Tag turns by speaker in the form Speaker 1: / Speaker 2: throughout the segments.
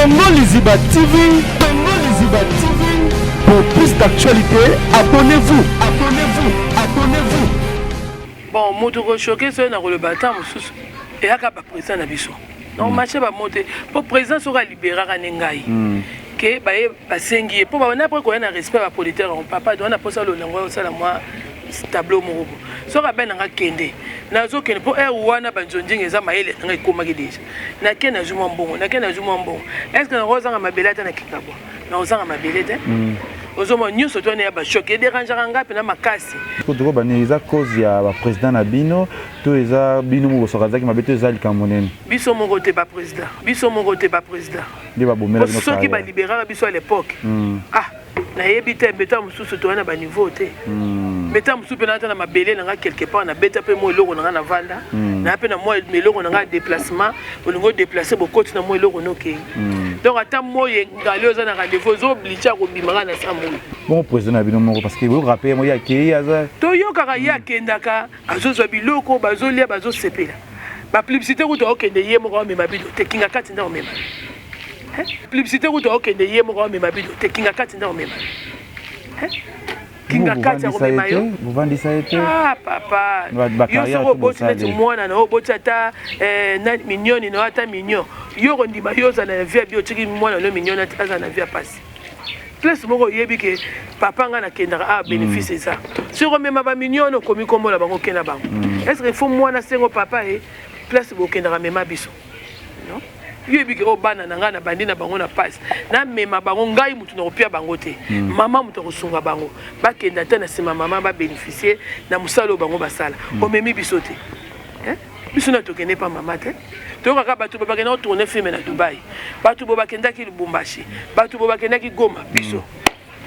Speaker 1: Congo Liziba TV, Congo Liziba TV. Pour plus d'actualités, abonnez-vous, abonnez-vous, abonnez-vous.
Speaker 2: Bon, moto ko choquer soki na koloba ata mosusu eyaka ba président na biso. Donc mm. marché ba mote po président soki aliberaka ne ngai. Mm. Ke baye basengi ye po ba na après koya na respect ba producteur en papa donc na posa lolango osala moi tableau moko bo. Soki abe na nga kende. Nazokende po heure wana ba nzonzinga eza mayele na nga ekomaki déjà. Nake nazwi mwa mbongo, nake nazwi mwa mbongo. Est-ce que nakozanga mabele ata na Kingabwa? Nakozanga mabele te. Mm. Ozomona nyonso to wana ya bachoc ederangeaka ngai mpena makasi.
Speaker 3: Tokobani eza cause ya baprésident na bino to eza bino moko bosaka azalaki mabe to eza likambo nini?
Speaker 2: Biso moko te baprésident, biso moko te baprésident
Speaker 3: nde babomela bino.
Speaker 2: Soki baliberaka biso à l'époque, ah nayebi te, mbeta mosusu toya na baniveau te, mbeta mosusu mpe naata na mabele na ngai quelque part, nabeta mpe mwa eloko na ngai navanda, naya mpe na mwa eloko na ngai ya déplacement, olingi odeplace, bokoti na mwa eloko nokei. Donc ata moi engali, oza na rendez-vous, ozo oblige ya kobima kaka na sa moi.
Speaker 3: Bongo président na bino moko, parce que boyoka mpe yango, ye akei aza
Speaker 2: toyokaka ye akendaka, azozwa biloko, bazolia, bazosepela, bapublicité kutu aokende ye moko aomema bino te, kinga kati nde aomema publicité kutu aokende ye moko aomema bino te, kinga kati nde aomema kinga kati akomema yo.
Speaker 3: Bovandisa ye te.
Speaker 2: Ah papa, yo soki oboti neti mwana na yo, oboti ata mignoni na yo, ata mignon, yo kondima yo ozala na vie ya bi, otiki mwana no mignon azala na vie ya pasi. Place moko oyebi ke papa ngai nakendaka a bénéfice eza soki omema bamignon okomi kombo na bango, okenda bango. Est ce que faut mwana sengo papa e place bokendaka mema biso? Non, yo yebi ke oyo bana na ngai na bandi na bango na pasi, namema bango ngai motu na kopia bango te, mama moto akosunga bango, bakenda te na nsima mama babénéficie na mosala oyo bango basala. Omemi biso te, biso na tokende pa mama te. Toyokaka bato bo bakenda kotourne film na Dubai, bato bo bakendaki Lubumbashi, bato bo bakendaki Goma, biso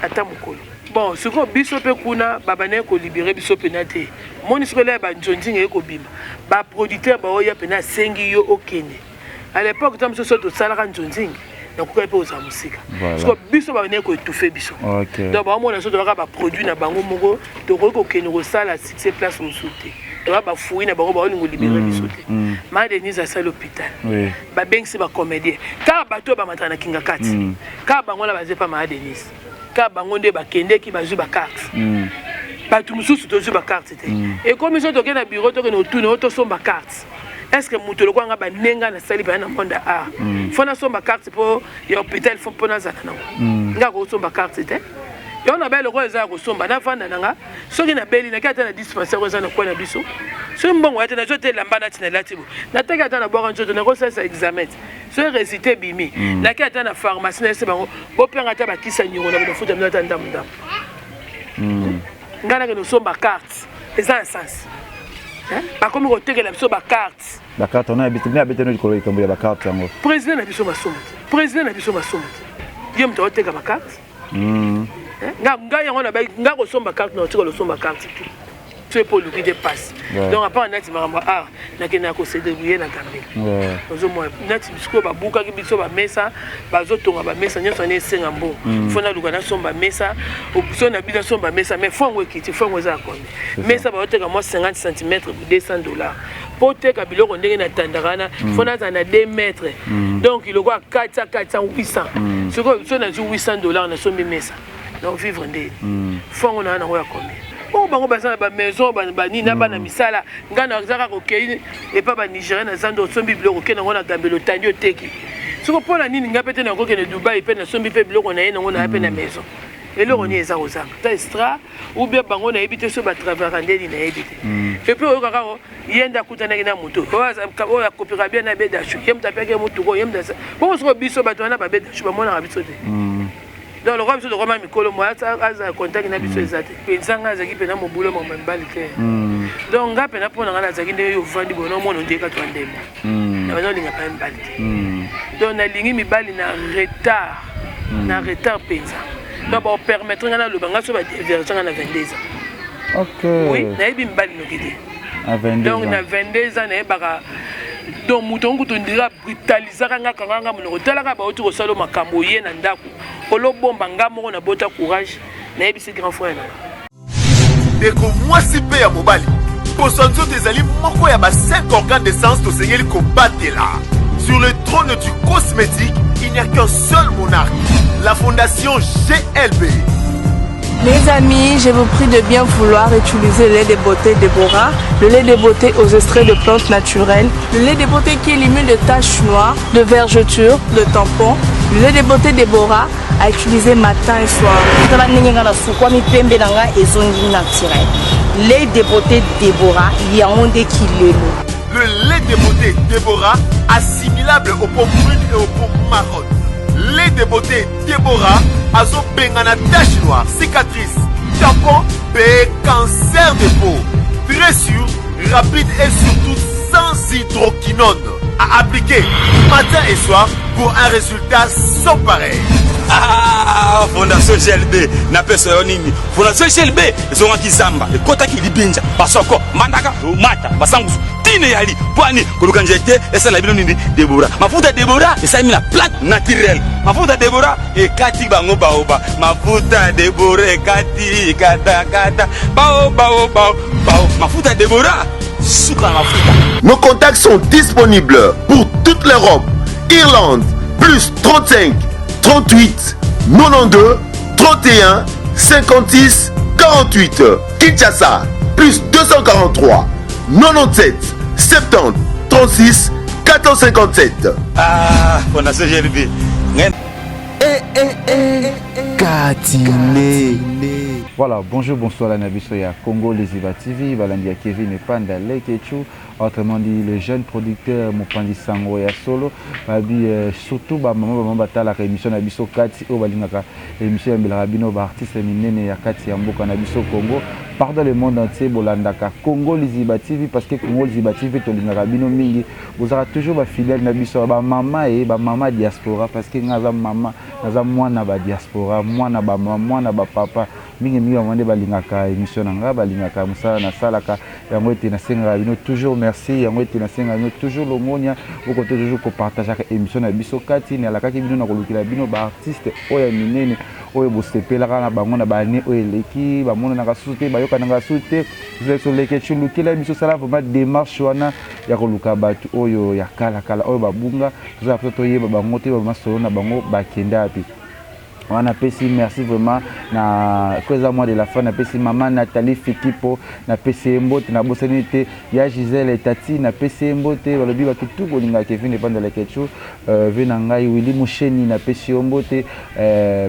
Speaker 2: ata mokolo. Bon, sikoyo biso mpe kuna babandaki kolibere biso mpena te. Moni sikoyo elaya banzonzinga eye kobima, baproducteur baoya mpena asengi yo okende. À l'époque ta mosusu so tosalaka nzonzingi, nakokaki mpe kozala mosika. Sikoyo biso babandaki koétouffe biso. Donc baomona so toyaka baproduit na bango moko, tokoki kokende kosala succès place mosusu te, toya bafui na bango, baolinga olibere biso te. Ma Denise asali hôpital, babengisi bacomédien, kaka bato oyo bamataka na kinga kati, kaka bango wana baza epa maa Denise, kaka bango nde bakendeki bazwi bacarte. Bato mosusu tozwi bacarte te. Ekomi so tokende na bureau, tokende otuna oyo tosomba carte. Est ce que moto lokola nga banenga nasali baya na monde ya art, fo nasomba carte mpo ya hôpital, fo mpo nazala nango? Nga kosomba carte te. Yango na baya lokola eza ya kosomba, navanda na nga. Soki nabeli, naki ata na dispensaire oyo eza na kwe na biso. Soki mbongo ya te, nazwi te elamba nati nalati bo, nataki ata na bwaka nzoto, nakosalisa examen te. Soki résultat ebimi, naki ata na pharmacie, nayese bango bopenga ata bakisa niongo na bino, futa bino ata ndambo ndambo. Ngai nakende kosomba carte eza na sens? Bakomi kotekela biso bacarte.
Speaker 3: Bacarte wana abetano likolo, likambo ya bacarte yango.
Speaker 2: Président na biso masumu te, président na biso masumu te, ye moto aoteka bacarte. Ngai yango nga kosomba carte na otika losomba carte te, so epo oluki te pasi. Donc apart nati makambo ya art, nakendaka kose débrouiller na Gambela. Ozomona nati sikoyo babukaki biso bamesa, bazotonga bamesa nyonso wana esenga mbongo. Fo naluka nasomba mesa, so na biso nasomba mesa, mais fo yango ekiti, fo yango eza ya combien? Mesa baoteka mwa 50 cm 200 $. Mpo oteka biloko ndenge natandaka wana, fo nazala na 2 mètres, donc lokola 400 400 800. Sikoyo so nazwi 800 $, nasombi mesa, donc vivre nde fo yango naa nango ya combien? Oyo bango baza na bamaison banini na bana misala, ngai naza kaka okei epa banigérien na zando, osombi biloko, okei nango na Gambela, otandi, oteki. Soko mpo na nini ngai mpe te nakokende Dubai mpe nasombi mpe biloko na ye nango, naya mpe na maison, eloko nini eza kozanga? Ta extra ou bien bango nayebi te so batravaillaka ndeni, nayebi te. Et puis oyoka kaka ye nde akutanaki na motu oyo akopika bien na Bedashu, ye moto apiaki ye motuko, ye moto. Bongo soko biso bato wana babedashu bamonaka biso te. Donc lokola biso tokoma mikolo, mo aza contact na biso eza te mpenza. Ngai azalaki mpena mobulu mama mibali te. Donc ngai mpena mpo na ngai nazalaki ndenge yo ovandi boye, nomona ondeka to ndembo na bana olinga mpe mibali te. Donc nalingi mibali na retard, na retard mpenza. Donc baopermettre ngai naloba, ngai so badévierge ngai na 22 ans. Oui, nayebi mibali noki te. Donc na 22 ans nayebaka. Donc moto yango kutu ndira brutalisaka nga, kanga nga monoko, talaka bauti kosala makambo ye na ndako, olobomba nga moko nabota courage, nayebisi grand frère na nga.
Speaker 4: Ndeko mwasi mpe ya mobali, poso ya nzoto ezali moko ya ba 5 organes de sens tosengeli kobatela. Sur le trône du cosmétique, il n'y a qu'un. Fondation GLB.
Speaker 5: Les amis, je vous prie de bien vouloir utiliser le lait de beauté Déborah, le lait de beauté aux extraits de plantes naturelles, le lait de beauté qui élimine de taches noires, de vergetures, de tampons, le lait de beauté Déborah à utiliser matin et soir.
Speaker 6: Tala ndenge nga nasukwami pembe na nga ezongi naturel. Lait de beauté Deborah yango nde kilelo.
Speaker 4: Le lait de beauté Deborah, assimilable aux peaux brunes et aux peaux marronnes. Lait de beauté Deborah, azobengana tache noire, cicatrice, tampon pe cancer de peau. Très sûr, rapide et surtout sans hydroquinone. À appliquer matin et soir pour un résultat sans pareil.
Speaker 7: Ah, fondation GLB napesa yo nini fondation GLB ezongaki zamba ekotaki libinja basoko mbandaka mata basangusu ntina eyali mpo ani koluka nzete esala bino nini debora mafuta debora esalemi na plante naturelle mafuta debora ekati bango baoba mafuta debora ekati katakata bao bao bao bao mafuta debora suka na mafuta.
Speaker 4: Nos contacts sont disponibles pour toute l'Europe, Irlande, plus 35 38 92 31 56 48. Kinshasa, plus 243 97 70 36 457.
Speaker 7: Ah, fondation GLB.
Speaker 1: Eh, eh, eh, Katine.
Speaker 3: Voilà, bonjour, bonsoir la biso ya Congo Liziba TV, balandi ya Kevin Epanda Lekechu, autrement dit le jeune producteur mopanzi sango ya solo, babi surtout ba maman ba maman batalaka émission na biso kati oyo balingaka émission ya mbelaka bino ba artiste minene ya kati ya mboka na biso Congo, partout dans le monde entier bolandaka Congo Liziba TV parce que Congo Liziba TV tolingaka bino mingi, bozalaka toujours ba fidèle na biso ba mama et ba mama diaspora parce que nga za mama, naza mwana ba diaspora, mwana ba mama, mwana ba papa, mingi mingi bango nde balingaka émission na nga, balingaka mosala nasalaka yango ete nasengaka bino toujours merci, yango ete nasengaka bino toujours longonia, bokote toujours kopartageaka émission na biso kati, nalakaki bino na kolukela bino ba artiste oyo ya minene oyo bosepelaka na bango na ba année oyo eleki, bamonanaka susu te, bayokanaka susu te, biso leke lukela biso sala vraiment démarche wana ya koluka bato oyo ya kala kala oyo babunga, tozala mpo toyeba bango te, masolo na bango bakenda wapi. Wana napesi merci vraiment na ko eza mois de la fin, napesi mama Nathalie Fikipo, napesi ye mbote, nabosani te ya Gisèle Tati, napesi ye mbote, balobi bato tu bolingaka Kevin Epanda Lekechu, ve na ngai Willy Musheni, napesi yo mbote,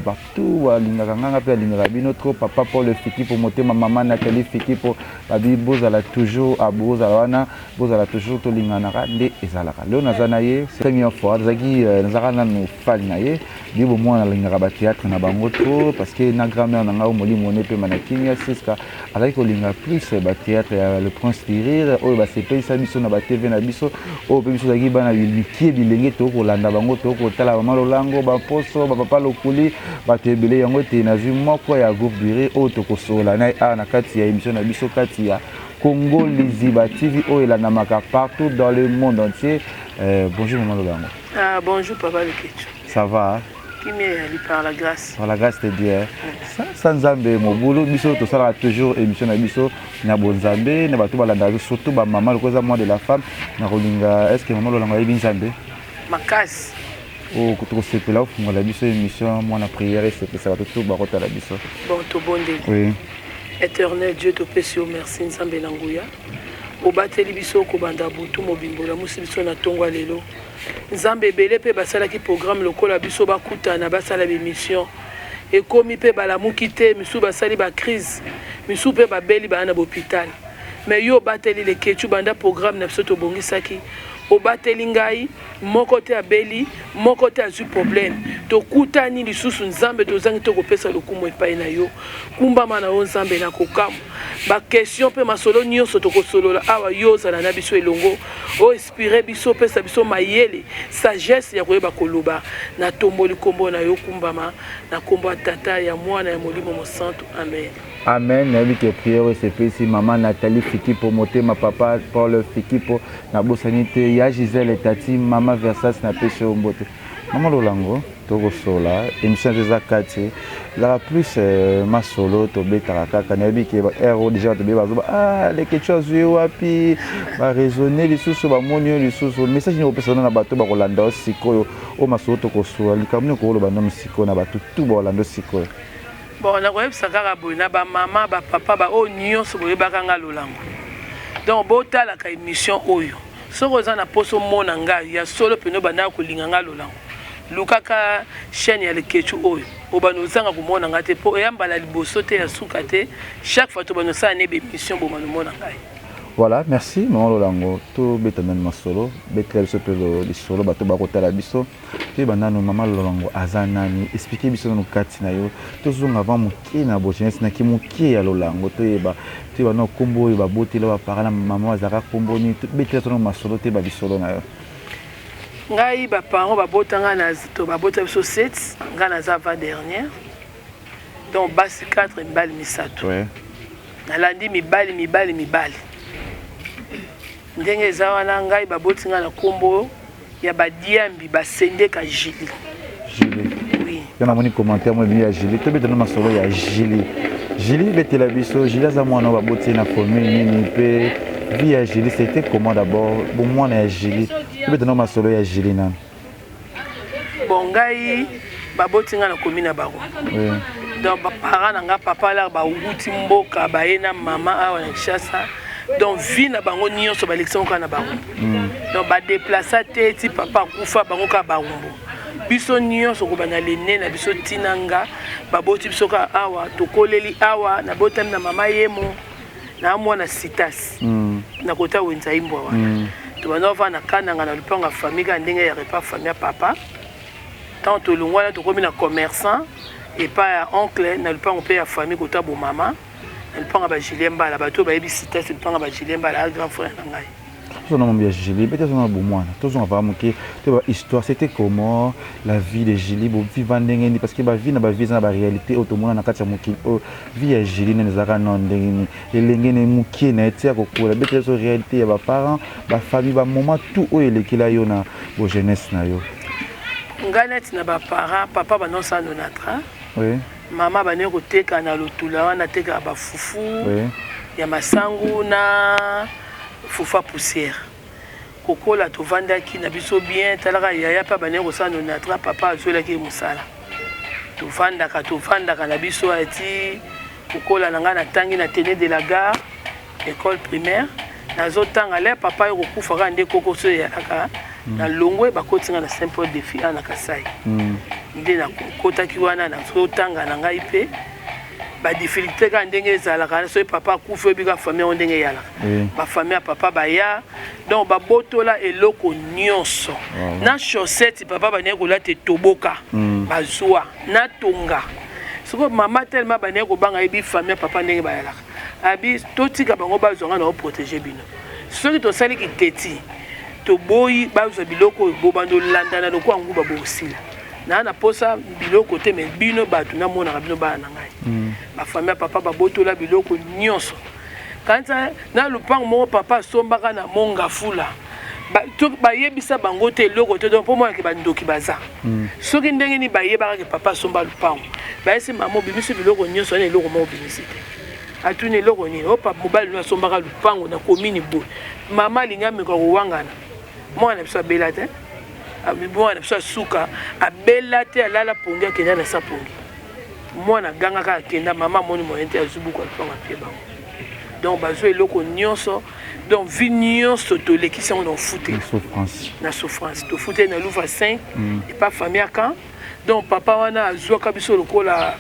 Speaker 3: bato balingaka nganga mpe alingaka bino trop, papa Paul Fikipo, motema mama Nathalie Fikipo, babi bozala toujours bozala wana, bozala toujours tolinganaka nde ezalaka. Leo naza na ye première fois, nazalaki nazalaka nanu fan na ye, bibo mwana alingaka ba théâtre na bango trop parce que na grand-mère na ngai molimo ne pema na kimia Siska azalaki kolinga plus ba théâtre ya le prince du rire oyo basepelisa biso na ba TV na biso oyo mpe biso tozalaki bana mikie bilenge tokolanda bango, tokotala mama Lolango, bamposo, bapapa Lokuli, bato ebele. Yango ete nazwi moko ya groupe du rire oyo tokosola na ye awa na kati ya émission na biso kati ya Congo Liziba TV oyo elandamaka partout dans le monde entier. Bonjour maman Lolango.
Speaker 2: Ah, bonjour papa Lekechu.
Speaker 3: Ça va?
Speaker 2: Kimia ezali par la grâce.
Speaker 3: Par la grâce de Dieu. Ça nzambe mobulu biso tosalaka toujours émission na biso na bonzambe na bato balandaka biso surtout ba maman lokola eza mois de la femme na kolinga. Est-ce que maman Lolango ayebi nzambe?
Speaker 2: Makasi.
Speaker 3: Oyo tokosepela ofungola biso émission mwana prière esepesa bato tu bakotala biso.
Speaker 2: Bon, tobondeli.
Speaker 3: Oui.
Speaker 2: Éternel Dieu, topesi yo merci nzambe na nguya. Obateli biso kobanda butu mobimbo olamusi biso na ntongo ya lelo. Nzambe ebele mpe basalaki programme lokola biso bakutana basala bémission ekomi mpe balamuki te, misusu basali ba crise, misusu mpe babeli baya na bopital, mais yo obateli Lekechu banda programme na biso tobongisaki, obateli ngai moko te abeli, moko te azwi problème, tokutani lisusu nzambe tozangi te kopesa lokumu epai na yo, kumbama na yo nzambe na kokamwa ba question mpe masolo nyonso tokosolola awa, yo ozala na biso elongo, o inspire biso, opesa biso mayele, sagesse ya koyeba koloba. Natomboli nkombo na yo, kumbama na nkombo ya Tata, ya Mwana, ya Molimo Mosantu, amen.
Speaker 3: Amen. Nayebi ke prière oyo esepelisi mama Nathalie Fikipo, motema papa Paul Fikipo, nabosani te ya Gisèle Tati, mama Versas, napesi yo mbote. Mama Lolango, tokosola émission eza kati ezalaka plus euh, masolo tobetaka kaka. Nayebi ke heure oyo déjà bato beye bazoba, ah, Leketchou azwi wapi, baraisonne lisusu, bamoni yo lisusu. Message nini kopesa na bato bakolanda yo sikoyo, oyo masolo tokosola, likambo nini okoloba nano sikoyo na bato tu bakolanda yo sikoyo?
Speaker 2: Bon, nakoyebisa kaka boye na bamama, bapapa, baoyo nyonso boyebaka nga Lolango, donc botalaka émission oyo. Soki oza na mposa omona ngai ya solo pene, obandaka kolinga ngai Lolango, lukaka chaîne ya Leketchou oyo, obanda ozanga komona ngai te, mpo eya mbala liboso te, ya suka te. Chaque fois tobanda osala ne baémission, bomanda omona ngai.
Speaker 3: Voilà, merci mama Lolango. Tobeta nani masolo, betela biso mpe lisolo, bato bakotala biso. Toyeba nano mama Lolango aza nani. Explike biso nano kati na yo. Tozonga avant moke na bojeunesse, naki moke ya Lolango. Toyeba nano nkombo oyo babotela, bapara na mama bazalaka nkombo nini. Betela biso nano masolo, toyeba lisolo na yo.
Speaker 2: Ngai, baparent babota ngai na to babota biso 7, ngai naza avant dernière, donc basi 4, mibali misato. Nalandi mibali, mibali, mibali ndenge eza wana. Ngai baboti ngai na nkombo ya Badiambi Basendeka Julie.
Speaker 3: Julie.
Speaker 2: Oui.
Speaker 3: Yo namoni commentaire mo ebimi ya Julie. Tobetana masolo ya Julie. Julie, betela biso. Julie aza mwana oyo baboti ye na commune nini, mpe vie ya Julie, c'était comment d'abord, bomwana ya Julie? Tobetana masolo ya Julie nano.
Speaker 2: Bon, ngai baboti ngai na commune ya Barumbu. Donc baparent na ngai, papa lar bawuti mboka, baye na mama awa na Kinshasa. Donc vie na bango nyonso balekisi yango kaka na Barumbu. Donc badeplaça te ti papa akufa, bango kaka Barumbu. Biso nyonso kobanda lene na biso ntina nga, baboti biso kaka awa, tokoleli awa. Nabotami na mama Yemo na mwana Sitas na kota wenza imbwa wana. Tobanda ovanda na Kananga na lupango ya famille, kaka ndenge ya repas famille ya papa. Ntango tolongwa wana, tokomi na commerçant epai ya oncle na lupango mpe ya famille kota bomama, na lupango ya bajulien Mbala. Bato oyo bayebi Sitas, lupango ya bajulien Mbala ya grand frère na ngai.
Speaker 3: Tozonga mambo ya Julie, peut tozonga bomwana, tozonga vraiment moke, toyeba histoire, c'était comment la vie de Julie, boviva ndenge nini, parce que bavie na bavie eza na baréalité oyo tomona na kati ya mokili oyo. Vie ya Julie nani ezalaka nano ndenge nini, elenge na ye mokie na ye ti ya kokola? Betela biso réalité ya baparent, bafamille, bamoment tout oyo elekela yo na bojeunesse na yo.
Speaker 2: Ngai neti na baparent, papa banosala nonatra. Mama bandeki koteka na lotula wana, atekaka bafufu ya masangu na fufu ya poussière. Kokola, tovandaki na biso bien. Talaka, yaya mpe abandaki kosala nonatra, papa azwelaki ye mosala. Tovandaka na biso ati kokola na ngai. Natangi na Athénée de la Gare, école primaire. Nazotanga le papa yo kokufa kaka nde koko so eyalaka na longwe, bakoti nga na Saint Paul Défi a na Kasai. Nde nakotaki wana, nazotanga na ngai mpe badifficulté kaka ndenge ezalaka. Soki papa akufi, oyebi kaka famille yango ndenge eyalaka. Bafamille ya papa baya, donc babotola eloko nyonso na chaussette papa bandeki kolata, etoboka, bazwa na tonga. Sikoyo mama telema bandeki kobanga, yebi famille ya papa ndenge bayalaka, abi totika bango bazwa, nga na oprotege bino. Soki tosali kiteti, toboyi bazwa biloko oyo, bobanda olandana lokola nguba, bosila naa na posa biloko te. Me bino bato namonaka bino bana na ngai. Bafamille ya papa babotola biloko nyonso. Kanisa na lupango moko papa asombaka na Mongafula, bayebisa bango te eloko te. Donc mpo monake bandoki baza. Soki ndenge nini bayebaka ke papa asomba lupango, bayesi mama obimisi biloko nyonso wana, eloko moko obimisi te. Atuni eloko nini? O papa, mobali no asombaka lupango na komini boye. Mama alingi ameka kowangana, mwana na biso abela te, mwana na biso asuka abela te, alala pongi, akenda na sa pongi. Mwana agangaka, akenda. Mama amoni moyen te, azwi buku ya lupango, apie bango. Donc bazwa eloko nyonso. Donc vie nyonso tolekisi yango na ofutela.
Speaker 3: Na souffrance.
Speaker 2: Na souffrance. Tofuteli na Luva 5 epa famille akan. Donc papa wana azwaka biso lokola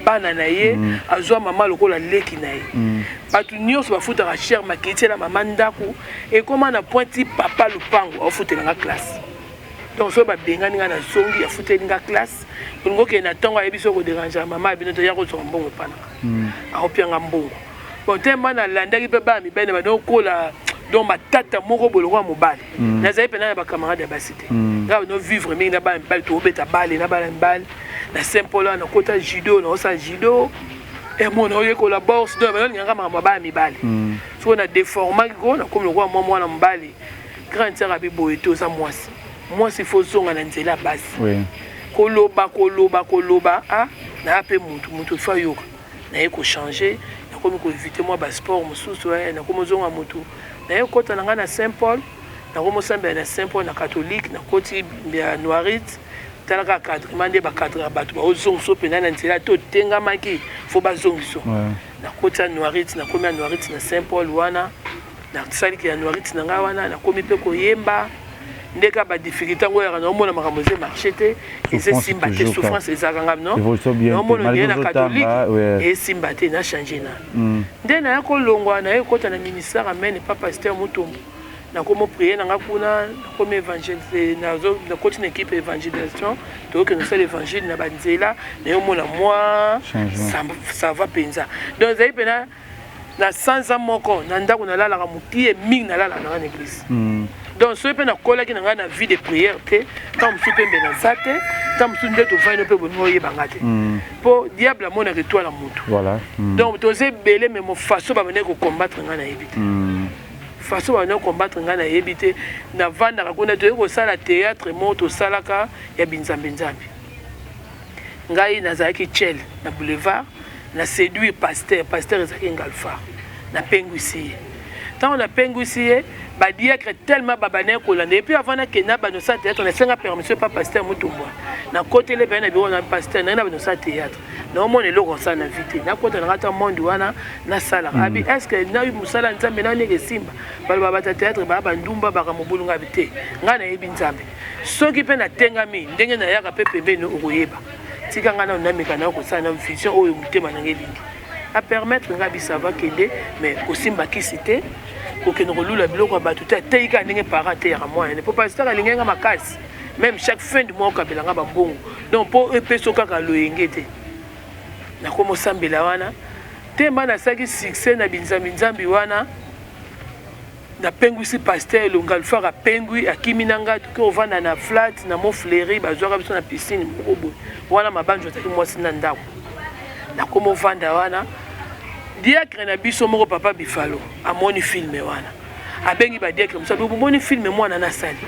Speaker 2: bana na ye, azwa mama lokola leki na ye. Bato nyonso bafutaka cher, makitiela mama ndako ekóma na point ti papa lupango aofutelanga classe. Donc soki babengani ngai, nazongi, afuteli nga classe. Olingi okende na ntongo, ayebi soki koderange mama ya bino to ya kozwaka mbongo epanaka, aopianga mbongo. Bon, te ma nalandaki mpe bana mibali na bandi okola. Donc matata moko boye lokola mobali, nazali mpena na bacamarade ya basi te. Ngai bano vivre mingi na bana mibali, tobeta bale na bana mibali na Saint Paul wana. Nakota judo, naosala judo, emona oyekola boxe. Donc banolingaka makambo ya bana mibali. Soki na déformaki ko nakomi lokola mwa mwana mobali, grande sœur abi boye te, oza mwasi. Mwasi faut ozonga na nzela ya basi. Koloba koloba koloba ah naya pe mutu mutu faut ayoka. Naye ko changer nakomi ko eviter mwa ba sport mosusu eh, nakomi ozonga mutu. Naye kokota na ngai na Saint Paul, nakomi osambela na Saint Paul na catholique, nakoti ya Noirite. Tala kaka cadrement nde ba cadraka bato baozongiso mpenza na nzela te otengamaki faut bazongiso. Nakoti ya Noirite, nakomi ya Noirite na Saint Paul wana. Nasaliki ya Noirite na ngai wana, nakomi mpe koyemba. Nde kaka ba difficulté yango oyaka naomona makambo eza marché te, eza esimba te, souffrance ezalaka ngai no naomona ondire na catholique esimba te, na change na nde naya kolongwa, naye kokota na ministère amen epa pasteur Mutombo. Nakomi prier na nga kuna, nakomi evangelise, nazo nakoti na equipe evangelisation, tokende kosala evangile na ba nzela, naye omona mwa ça va penza. Donc ezali pena na sanza moko na ndako nalalaka mokie mingi, nalalaka na nga na eglise. Donc soki mpe nakolaki na ngai na vie de prière te, ntango mosusu mpe mbe naza te, ntango mosusu nde tovandi mpe bolingo oyeba nga te, mpo diable amonaka etoile ya motu. Donc toza ebele, mais mofaso babandaki kocombattre ngai nayebi te. Façon babandaki kocombattre ngai nayebi te. Navandaka kuna, toyei kosala théâtre moko tosalaka ya binzambe nzambe. Ngai nazalaki tchel na boulevard, na séduire pasteur, pasteur ezalaki Ngalfa, napengwisi ye. Ntango napengwisi ye, ba diacre tellement babandaki kolanda. Et puis avant nakende na bando osala théâtre, nasenga permission pa pasteur Mutumbwa. Nakoteli pe na bureau na pasteur, naye na bando osala théâtre. Naomona eloko osala na vie te. Nakota na kati monde wana nasalaka. Abi est-ce que na mosala Nzambe na ndenge esimba? Baloba bata théâtre ba bandumba baka mobulu ngai te. Ngai nayebi Nzambe. Soki pe natengami ndenge nayaka pe pembeni okoyeba. Tika ngai nanu nameka na kosala na vision oyo motema na ngai elingi. A permettre ngai bisa va kende mais kosimba kisi te, kokende kolula biloko ya bato te, ateyi kaka ndenge parent ateyaka mwana ne. Po pasteur alingi nga makasi, même chaque fin du mois okabela nga bambongo. Donc po epeso kaka loyenge te. Nakomi osambela wana te ma nasalaki succès na binzambi nzambi wana. Napengwisi pasteur Elonga Alphard apengwi akimi na ngai, toke kovanda na flat na Mont Fleury, bazwaka biso na piscine moko boye wana. Mabanzo azalaki mwasi na ndako, nakomi ovanda wana. Diacre na biso moko papa Bifalo amoni film wana, abengi ba diacre mosusu, abi bomoni film mwana nasali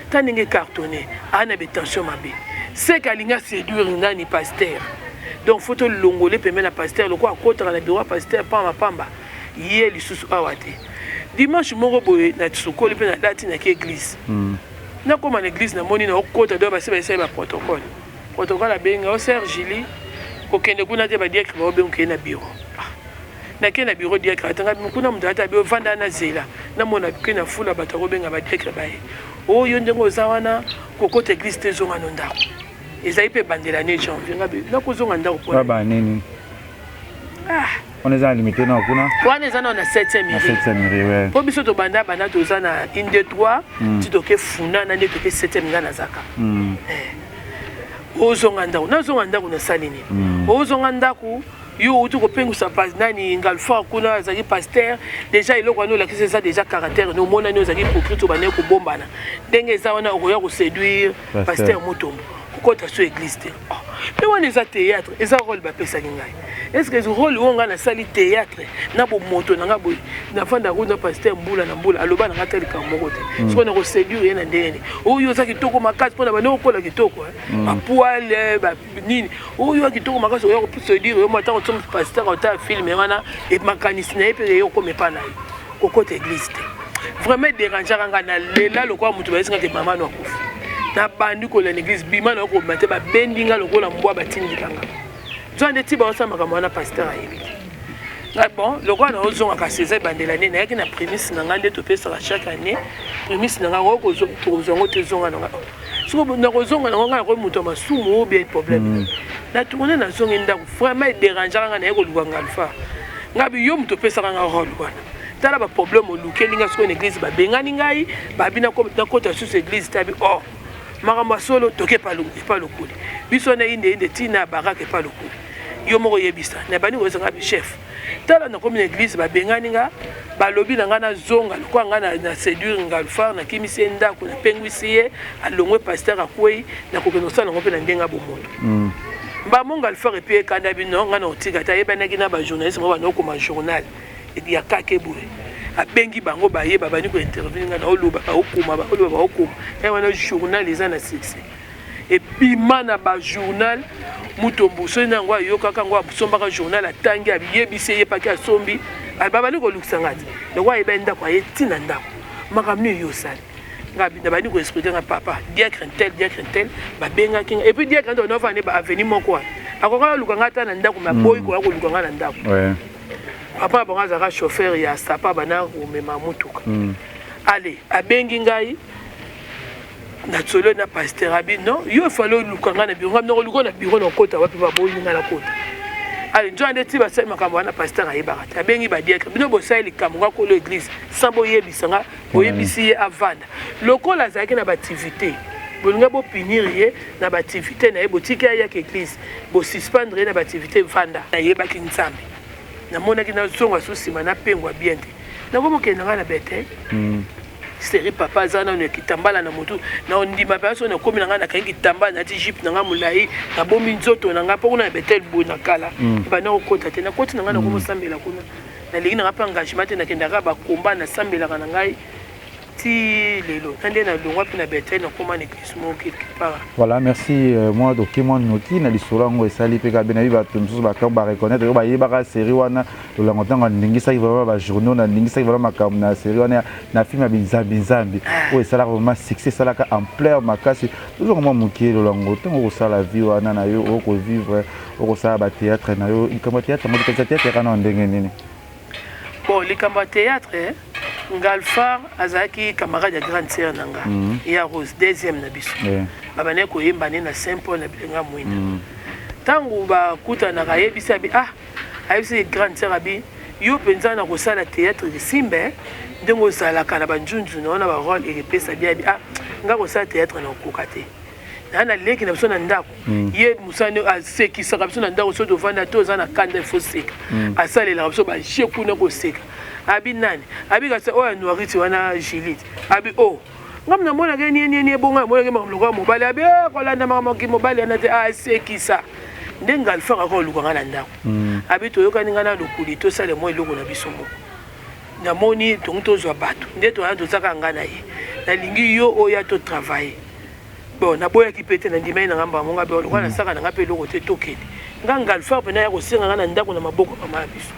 Speaker 2: ta ndenge cartonné, aa na betension mabe, seke alingi aséduire nani pasteur. Donc faut tolongole pembe na pasteur, lokola akotaka na bureau ya pasteur pamba pamba, ye lisusu awa te. Dimanche moko boye nasukoli mpe nalati nake église. Nakoma na église, namoni na okota do basi baesali ba protocole. Protocole abenga o sœur Julie, kokende kuna te, ba diacre baobenga okende na bureau. Nake na bureau diacre atanga kuna moto ata bi ovanda na zela, namona ke na fula bato akobenga ba diacre baye. Oyo ndenge oza wana kokota église te, zonga no ndako. Ezali mpe bandela ne janvier ngabi nakozonga ndako
Speaker 3: mpo ba nini? Wana eza na limité na kuna.
Speaker 2: Wana eza na 7e
Speaker 3: rue. 7e rue, ouais.
Speaker 2: Po biso tobanda banda toza na 1 2 3 ti toke funa na nde toke 7e nga nazaka. Ozonga ndako, nazonga ndako nasali nini? Ozonga ndako yo outi kopengwisa nani Ngalfort kuna azalaki pasteur déjà, eloko wana olakisi eza déjà caractère no omonani ozalaki hypocrite, obandaki kobombana ndenge eza wana okoya koséduire pasteur Mutombo, kokota so église te. Mpe wana eza théâtre, eza rôle bapesaki ngai. Est ce que rôle oyo ngai nasali théâtre na bomoto na ngai boye, nafanda kuna pasteur mbula na mbula aloba na ngai ata likambo moko te, soki na koséduire ye na ndenge nini? Oyo oza kitoko makasi mpona bande okola kitoko, bapoils nini, oyo ya kitoko makasi, oya koséduire yo mwa ntango soki pasteur otala film wana, makanisi na ye mpe ye okoma epa na ye kokota église te. Vraiment dérangeaka ngai, nalela lokola moto bayesingaki mama no akufi. Nabandi kolela na église, bima na okobima te, babendi nga lokola mbwa, batindika nga nzoka nde ti baosala makambo wana pasteur ayebi te. Ngai bon lokola naozonga, kasi eza ebandela nde nayaki na prémisse na ngai nde topesaka chaque année prémisse na ngai, tokozwa yango te, ezonga na ngai soki nakozonga nango ngai nakoyi moto ya masumu ou bien problème. Na tourne nazongi ndako, vraiment edérangeaka ngai. Naye koluka Ngalfa, ngai bi yo moto opesaka nga rôle wana, tala baproblème olukeli nga sikoyo na église, babengani ngai, babi nakota susu église te. Abi or makambo ya solo, toke epa lokuli biso na inde inde ntina ya baraka epa lokuli yo moko oyebisa na bandi koyebisa ngai chef, tala nakomi na église, babengani nga, balobi na ngai nazonga lokola ngai na séduire Ngalfar, nakimisi ye ndako, napengwisi ye, alongwe, pasteur akwei, nakokende kosala yango mpe na ndenge ya bomoto. Mbamo Ngalfar et puis ekanda bino ngai na kotika te, ayebanaki na bajournaliste moko banda okoma journal ya kake boye. Abengi bango baye, babandi kointervenir nga, naoloba baokoma, baoloba baokoma. Ya wana journal eza na succès, ebima na bajournal. Mutombo soki na yango ayokaka yango, asombaka journal, atangi, ayebisi, eyepaki, asombi. Babandi kolukisa nga te loko ayeba ye ndako, aye ntina ndako, makambo nini yo osali nga? Nabandi koexpliquer nga: papa diacre tel, diacre tel babengaki nga. Et puis diacre tel nova ne baavenue moko wana, akoka koluka nga ata na ndako, me aboyi koya koluka nga na ndako. Papa na bango azalaka chauffeur ya sapa, bana komema mutuka. Ale abengi ngai na tsolo na pasteur, abi: non, yo efale oluka ngai na bureau. Ngai nakoluka na bureau, nakota wapi? Baboyi ngai nakota. Ale nzoka nde ti basali makambo wana, pasteur ayebaka te. Abengi badiacre: bino bosali likambo, nga kolo église, sans boyebisa nga, boyebisi ye avanda lokola azalaki na baactivité, bolinga bopunir ye na baactivité na ye, botiki ayaka église, bosuspendre ye na baactivité. Vanda, nayebaki Nzambe, namonaki nazonga so nsima, napengwa bien te, nakomokende ngai na Betel. Série papa aza nano ya kitambala na motu na ondima mpe so nakomi na ngai, nakangi kitambala, nati jupe na ngai molai, nabomi nzoto na ngai, mpo kuna na Betel boye na kala ebanda kokota te. Nakoti na ngai, nakomosambela kuna, nalingi na ngai mpe engagement te, nakendaka bakomba, nasambelaka na ngai ti lelo na nde nalongwa mpe na Betel, nakóma na église moko quelque part.
Speaker 3: Voilà, merci. Moi doki mwa noki na lisolo yango esali mpe kabe nayebi bato mosusu bakambo bareconnaître oyo bayebaka série wana Lolango. Ntango aningisaki vraiment bajournaux, naningisaki vraiment makambo na série wana, na film ya Binzambi Nzambi oyo esalaka vraiment succès, esalaka ampleur makasi. Tozonga mwa moke. Lolango, ntango okosala vie wana na yo, okovivre, okosala bathéâtre na yo, likambo ya théâtre yango, likambo ya théâtre yaka na ndenge nini?
Speaker 2: Bon, likambo ya théâtre, Ngalfar azalaki camarade ya grande sœur na nga ya Rose, deuxième na biso. Babandaki koyemba nde na Saint Paul na Bilenga Mwinda. Ntango bakutanaka, ayebisi abi, ah, ayebisi grande sœur, abi: yo mpenza na kosala théâtre esimbe, ndenge ozalaka na banjunju na yo na barôle ekepesa bi. Abi: ah, nga kosala théâtre na okoka te, naa na leki na biso na ndako. Ye mosani asekisaka biso na ndako, so tovanda te, oza na kanda, ifo seka. Asalelaka biso baje kuna koseka. Abi nani? Abi kasi oyo anoiriti wana, Gilite. Abi: o ngam namonaka nie nie nie bongo, namonaki makambo lokola mobali. Abi: kolanda makambo mobali wana te, asekisa nde. Ngalfaka koluka nga na ndako. Abi: toyokani ngai na Lokuli, tosala mwa eloko na biso moko. Namoni tongi tozwa bato nde toya, tozaka nga na ye, nalingi yo oya totravaille. Bon, naboyaki mpe te, nandimai na nga mbamo nga be lokola nasaka na nga mpe eloko te, tokende. Nga Ngalfar mpena ya kosenga nga na ndako na maboko mama ya biso.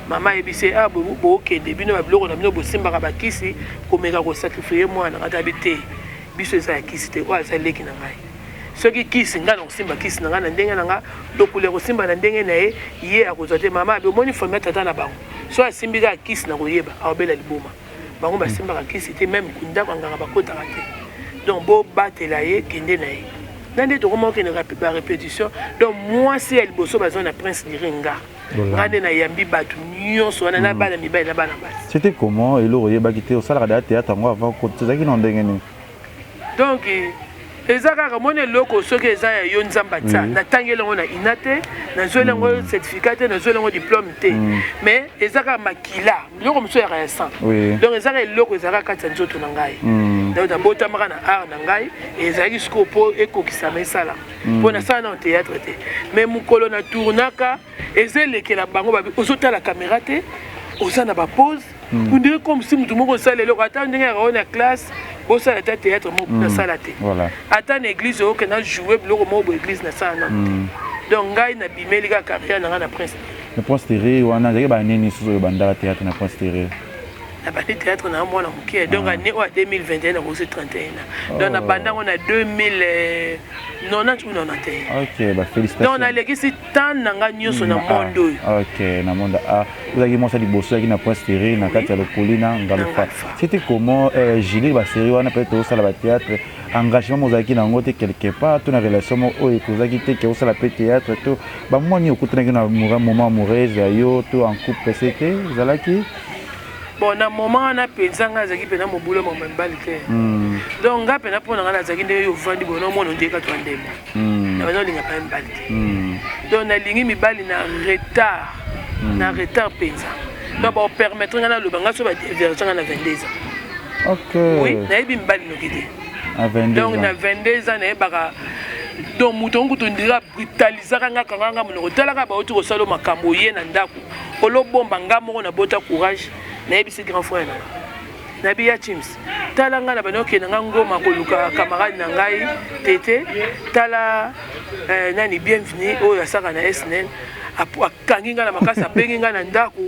Speaker 2: Mama ayebisi: a bokende, bino babiloko na bino, bosimbaka bakisi, komeka kosacrifier mwana nga. Tabi te, biso eza ya kisi te, oyo aza leki na ngai. Soki kisi, ngai na kosimba kisi na ngai na ndenge na nga, Lokuli ya kosimba na ndenge na ye, ye akozwa te. Mama abi: omoni famille ya tata na bango, so asimbi kaka kisi na koyeba, aobela liboma. Bango basimbaka kisi te, même ndako ya nganga bakotaka te. Donc bobatela ye, kende na ye na nde tokoma okende barépétition. Donc mwasi ya liboso bazwa na Prince Dire, nga nga nde nayambi bato nyonso wana na bana mibali na bana basi.
Speaker 3: C'était comment? Eloko oyebaki te, osalaka deya théâtre yango avant, ozalaki na ndenge nini?
Speaker 2: Donc eza kaka moni eloko soki eza ya yo, Nzambe atia. Natangeli yango na ina te, nazweli yango certificat te, nazweli yango diplôme te, mais eza kaka makila, biloko mosusu yaka ya sang. Donc eza kaka eloko ezalaka kati ya nzoto na ngai. Donc nabotamaka na art na ngai, ezalaki sikoyo mpo ekokisama, esala mpo nasala nano théâtre te. Mais mokolo na tournaka, eza elekela bango, babi ozotala caméra te, oza na bapose, on dirait comme si motu moko osala eloko. Ata ndenge yaka oyo na classe bosala ata théâtre moko, nasala te. Ata na église okenda jouer biloko moko bo église, nasala nano te. Donc ngai nabimeli kaka carrière na ngai na Prince.
Speaker 3: Na Prince Terre wana, ezalaki banini susu oyo bandaka théâtre na Prince Terre?
Speaker 2: Nabandi théâtre na mwana moke, donc année oyo ya 2021 nakoki 31 ans. Donc nabandango na 2090 ou 91.
Speaker 3: Ok, bafélicitation.
Speaker 2: Donc nalekisi temps na ngai nyonso na monde oyo.
Speaker 3: Ok, na monde a ozalaki mwasi ya liboso ozalaki na Prince Terre na kati ya Lokoli na Ngalofa. C'était comment, Julie, basérie wana? Peut-être osala bathéâtre, engagement mo ozalaki nango te quelque part, to na relation moko oyo ekozalaki te ke osala mpe théâtre, to bamwani okutanaki na moment amoureuse ya yo to en couple, c'était ezalaki?
Speaker 2: Bon, na moment wana mpenza ngai azalaki mpena mobulu mama mibali te. Donc ngai mpena mpo na ngai nazalaki ndenge yo ovandi boye, nomona ondeki kati wa ndembo na bana, olinga mpa mibali te. Donc nalingi mibali na retard, na retard mpenza. Donc baopermettre ngai naloba, ngai so badévierger ngai na 22 ans. Oui, nayebi mibali noki te. Donc na 22 ans nayebaka. Donc moto yango kutu ndira brutalisaka nga, kanga nga monoko, talaka bauti kosala makambo ye na ndako, olobomba nga moko, nabota courage. Nayebisi grand frère na nga, nabi ya Chims, tala ngai na bandi okende nga Ngoma koluka camarade na ngai tete. Tala nani, Bienvenu oyo asaka na SNL, akangi ngai na makasi, abengi ngai na ndako,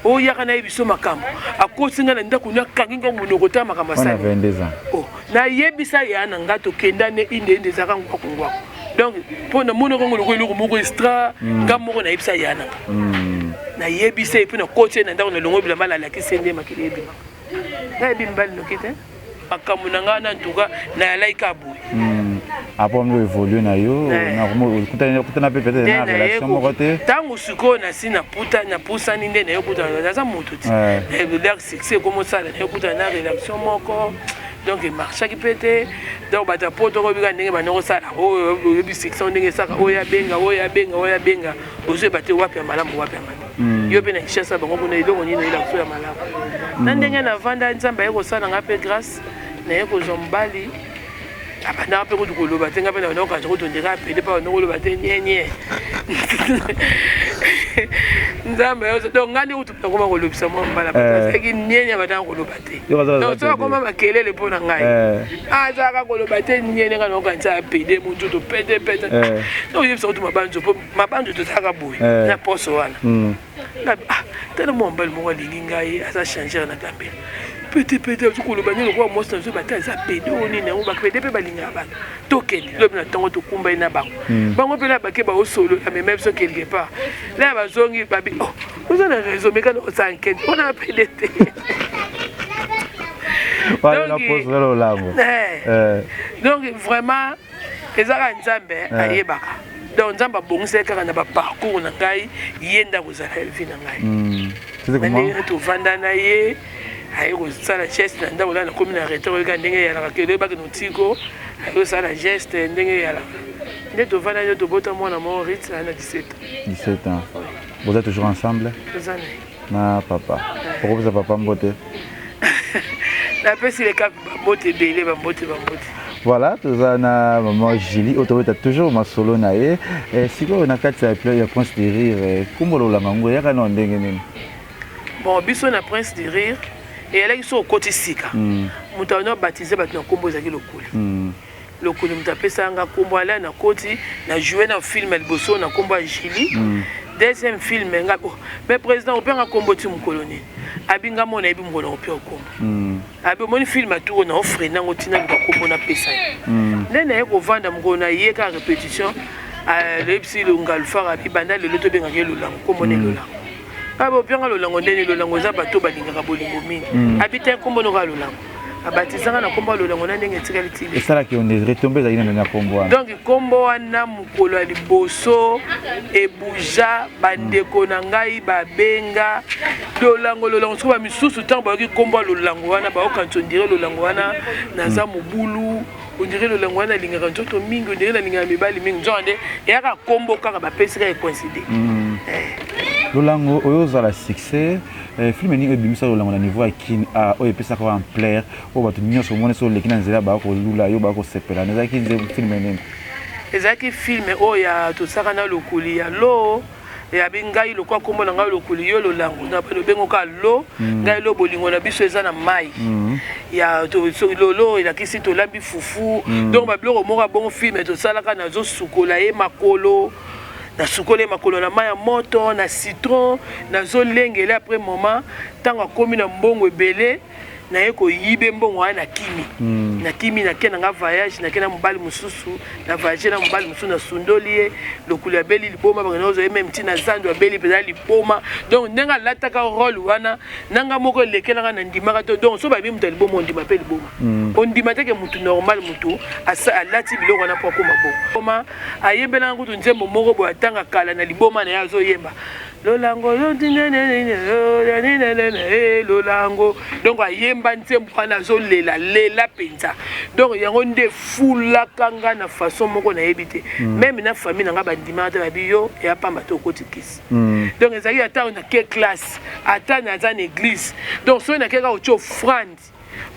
Speaker 2: oyaka nayebi so makambo. Akosi ngai na ndako, akangi ngai monoko. Ta makambo asali. Oh, nayebisa ya na ngai, tokenda ne inde inde, ezalaka ngwaku ngwaku. Donc mpo namonaka ngo lokola eloko moko extra. Nga moko nayebisa ya na nga, nayebisa ye mpe nakoti ye na ndako, nalongo bilamba, nalakisi ye nde makili ebimaka. Nayebi mibali noki te, makambo na ngai na ntuka nayalaki ka boye.
Speaker 3: Après ngo évolue na yo, okutana mpe peut-être na relation moko te?
Speaker 2: Ntango sikoyo nasi naputa, napusani nde nayokutana, naza moto ti l'air succès ekomosala, nayokutana na relation moko, donc emarchaki mpe te. Donc bato ya poto kobika ndenge bandi kosala oyo, oyebi succès ndenge esaka, oyo abenga, oyo abenga, oyo abenga, ozoyeba te wapi ya malamu, wapi ya mabe. Yo mpe na Kinshasa, bango kuna eloko nini oyela biso ya malamu? Na ndenge navanda, Nzambe aye kosala nga mpe grâce, naye kozwa mobali. Abandaka mpe kutu koloba te. Nga mpe na banda kokanisa kutu ndeka apede mpe banda koloba te, nyenye Nzambe. Donc nga nde kutu nakoma kolobisa mwa mobali, azalaki nyenye, abandaka koloba te. Donc soki akoma makelele mpo na ngai, azalaka koloba te, nyenye. Nga nakokanisa apede motutu pete pete. Oyebisa kutu mabanzo, mpo mabanzo tozalaka boye na poso wana. Tala, mwa mobali moko alingi ngai, aza changeur na Gambela, pete pete, azo koloba nini lokola mwasi. Nazoyeba te aza pédé oyo nini yango. Bapédé mpe balingaka bato. Tokende lobi na ntongo, tokumba ye na bango. Bango mpe na bake baosolola, amema biso quelque part. Na bazongi, babi: "Oh, oza na raison, meka na osala nkete mpona pédé te." Donc vraiment ezaka Nzambe ayebaka. Donc Nzambe abongisaki kaka na baparcours na ngai, ye nde akozala vie na ngai. Na ndenge tovanda na ye, aye kosala geste na ndako. Nakomi na retard, oyeka ndenge eyalaka, kele oyebaki notiko, aye kosala geste ndenge eyalaka. Nde tovanda, nde tobota mwana moko, Rit, aye na 17
Speaker 3: ans. 17 ans, vous êtes toujours ensemble?
Speaker 2: Toza na ye.
Speaker 3: Na papa, okopesa papa mbote?
Speaker 2: Napesi leka bambote ebele, bambote, bambote.
Speaker 3: Voilà, toza na mama Julie oyo tobeta toujours masolo na ye. Sikoyo na kati ya Prince de Rire, nkombo Lolanga ngo eyaka na ndenge nini?
Speaker 2: Bon, biso na Prince de Rire eyalaki so okoti sika, moto ano abatize bato na nkombo ezalaki Lokoli. Lokoli moto apesaka nga nkombo. Ala nakoti na joue na film ya liboso na nkombo ya Julie. Deuxième film nga: "Oh, mais président, openga nkombo ti mokolo nini?" Abi nga mo nayebi mokolo opia nkombo. Abi omoni film aturo na ofre nango ntina luka nkombo napesa ye. Nde naye kovanda, mokolo na ye kaka répétition, loyebisi Longalfar, abi banda lelo tobengaka ye Lolango, nkombo ne Lolango. Abi opianga Lolango ndeni? Lolango eza bato balingaka bolingo mingi. Abi te, nkombo noka Lolango. Abatizanga na nkombo ya Lolango, na ndenge etikali tili.
Speaker 3: Esalaki yo nde retombe ezalaki nano na nkombo wana?
Speaker 2: Donc nkombo wana, mokolo ya liboso ebuja, bandeko na ngai babenga Lolango, Lolango. Soki bamisusu ntango bayoki nkombo ya Lolango wana, bayokanisa on dirait Lolango wana naza mobulu, on dirait Lolango wana alingaka nzoto mingi, on dirait nalingaka mibali mingi. Nzoka nde eyaka nkombo kaka bapesi kaka, ecoïncide.
Speaker 3: Lolango oyo ozala succès, film nini oyo ebimisa Lolango na niveau ya Kin a, oyo epesaka ampleur, oyo bato nyonso omoni so oleki na nzela baya kolula yo, baya kosepela? Ezalaki film nini?
Speaker 2: Ezalaki film oyo ya tosaka na Lokoli ya lo, yabi ngai lokwa nkombo na ngai Lokoli, yo Lolango, na lobengo ka lo. Ngai lo, bolingo na biso eza na mai ya lolo, elakisi tolambi fufu. Donc babiloko moko ya bongo. Film tosalaka, nazosukola ye makolo, nasukoli ye makolo na mai ya moto na citron, nazolengele. Après moment, ntango akomi na mbongo ebele, naye koyibe mbongo wana, nakimi. Nakimi, nake na nga voyage, nake na mobali mosusu, na voyage na mobali mosusu, nasundoli ye. Lokolo abeli liboma, bakende kozwa ye même ntina zando, abeli mpenza liboma. Donc ndenge alataka rôle wana nanga moko elekelanga, na ndimaka te. Donc so bayebi moto ya liboma, ondima mpe liboma. Ondima teke motu normal, motu alati biloko wana mpo akoma bongo. Koma ayembelanga kutu nzembo moko boye, atanga kala na liboma na ye, azoyemba "Lolango lolango". Donc ayemba nzembo wana, azolela lela mpenza. Donc yango nde efulaka nga na façon moko nayebi te. Même na famille na nga bandimaka te, babi yo eya pamba te, okoti kisi. Donc ezalaki ata nake classe, ata naza na église, donc soki nake kaka kotia offrande,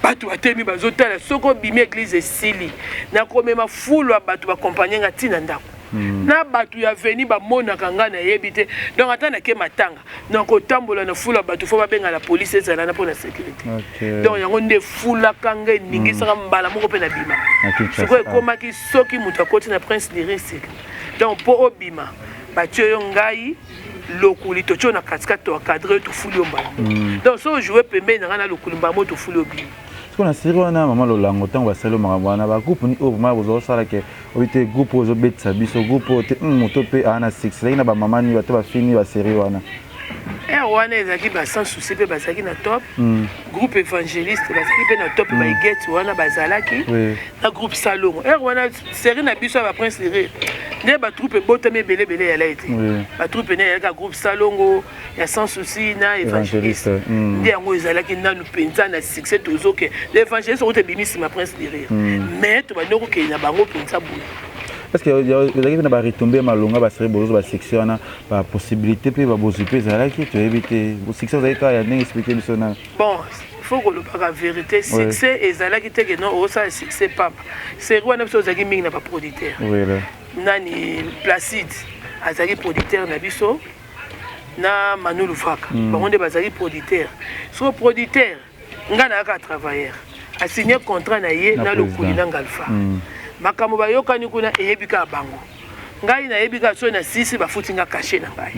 Speaker 2: bato batemi bazotala. Soki obimi église esili, nakomema fulu ya bato bakompagne nga ntina ndako. Na bato ya veni bamonaka ngai, nayebi te. Donc ata nake matanga, nakotambola na fula bato, fo babenga la police ezala na mpo na sécurité. Donc yango nde efulaka ngai, eningisaka mbala moko mpe nabima.
Speaker 3: Na Kinshasa.
Speaker 2: Sikoyo ekomaki soki moto akoti na Prince Lyrique, donc mpo obima, batie yo, ngai Lokuli, totie yo na katikati, toencadre yo, tofuli yo mbala moko. Donc so ojoue pembeni na ngai na Lokuli, mbala moko tofuli yo, bima.
Speaker 3: Sikoyo na série wana, mama Lolango, ntango basali makambo wana, bagroupe ni oyo vraiment bozwa kosala ke oyo te, groupe oyo ozobetisa biso, groupe oyo te, moto mpe aa na succès, ezalaki na bamama nini, bato bafini basérie wana?
Speaker 2: Ere wana ezalaki ba Sans Souci mpe bazalaki na top, groupe Évangéliste bazalaki mpe na top, baigete wana bazalaki na groupe Salongo. Ere wana série na biso ya baPrince de Rire nde batroupe ebotami ebele ebele eyala ete batroupe nde eyalaka groupe Salongo ya Sans Souci na Évangéliste. Nde yango ezalaki nanu mpenza na succès. Tozoke l'Évangéliste okuta ebimi nsima Prince de Rire, mais tobandi kokende na bango mpenza boye.
Speaker 3: Est ce que ezalaki mpe na baretombées ya malonga, basérie bozozwa basuccès wana, bapossibilité mpe babozwi mpe ezalaki? Toyebi te, succès ozalaki kaka ya ndenge, explique biso na.
Speaker 2: Bon, faut kolobaka vérité, succès ezalaki te ke non, osala succès pamba. Série wana biso ozalaki mingi na baproducteur. Nani, Placide azalaki producteur na biso na Manu Lufaka. Bango nde bazalaki producteur. Soko producteur, ngai nayaka travailleur, asigne contrat na ye na Lokuli na Ngalfa. Makambo bayokani kuna eyebi kaka bango. Ngai nayebi kaka soki nasisi, bafuti nga cachet na ngai.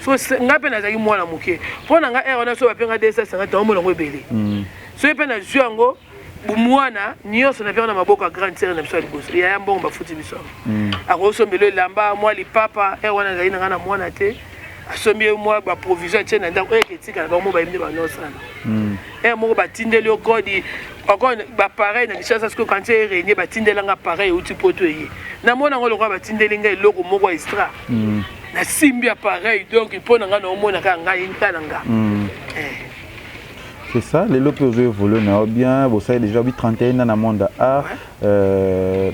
Speaker 2: So ngai mpe nazalaki mwana moke mpo na ngai ere wana, so bapenga 250, naomona yango ebele. Soki mpe nazwi yango, mwana nyonso napiaka na maboko ya grande sœur na biso ya liboso, yaya, mbongo bafuti biso yango, akosombela elamba, mwa lipapa. Ere wana azali na ngai na mwana te, asombi ye mwa baprovision, atie na ndako. Oyo eketikala, bango mo bayebi nde banosala. Ere moko batindeli yo kodi encore bapareil na Kinshasa. Sikoyo kanti erenie, batindelanga appareil euti Poto, eye, namona yango lokola batindeli ngai eloko moko extra. Nasimbi appareil, donc mpo na ngai naomona kaka ngai nka na nga.
Speaker 3: C'est ça. Lelo mpe ozo évolue na yo bien, bosali déjà bi 31 ans na monde ya art.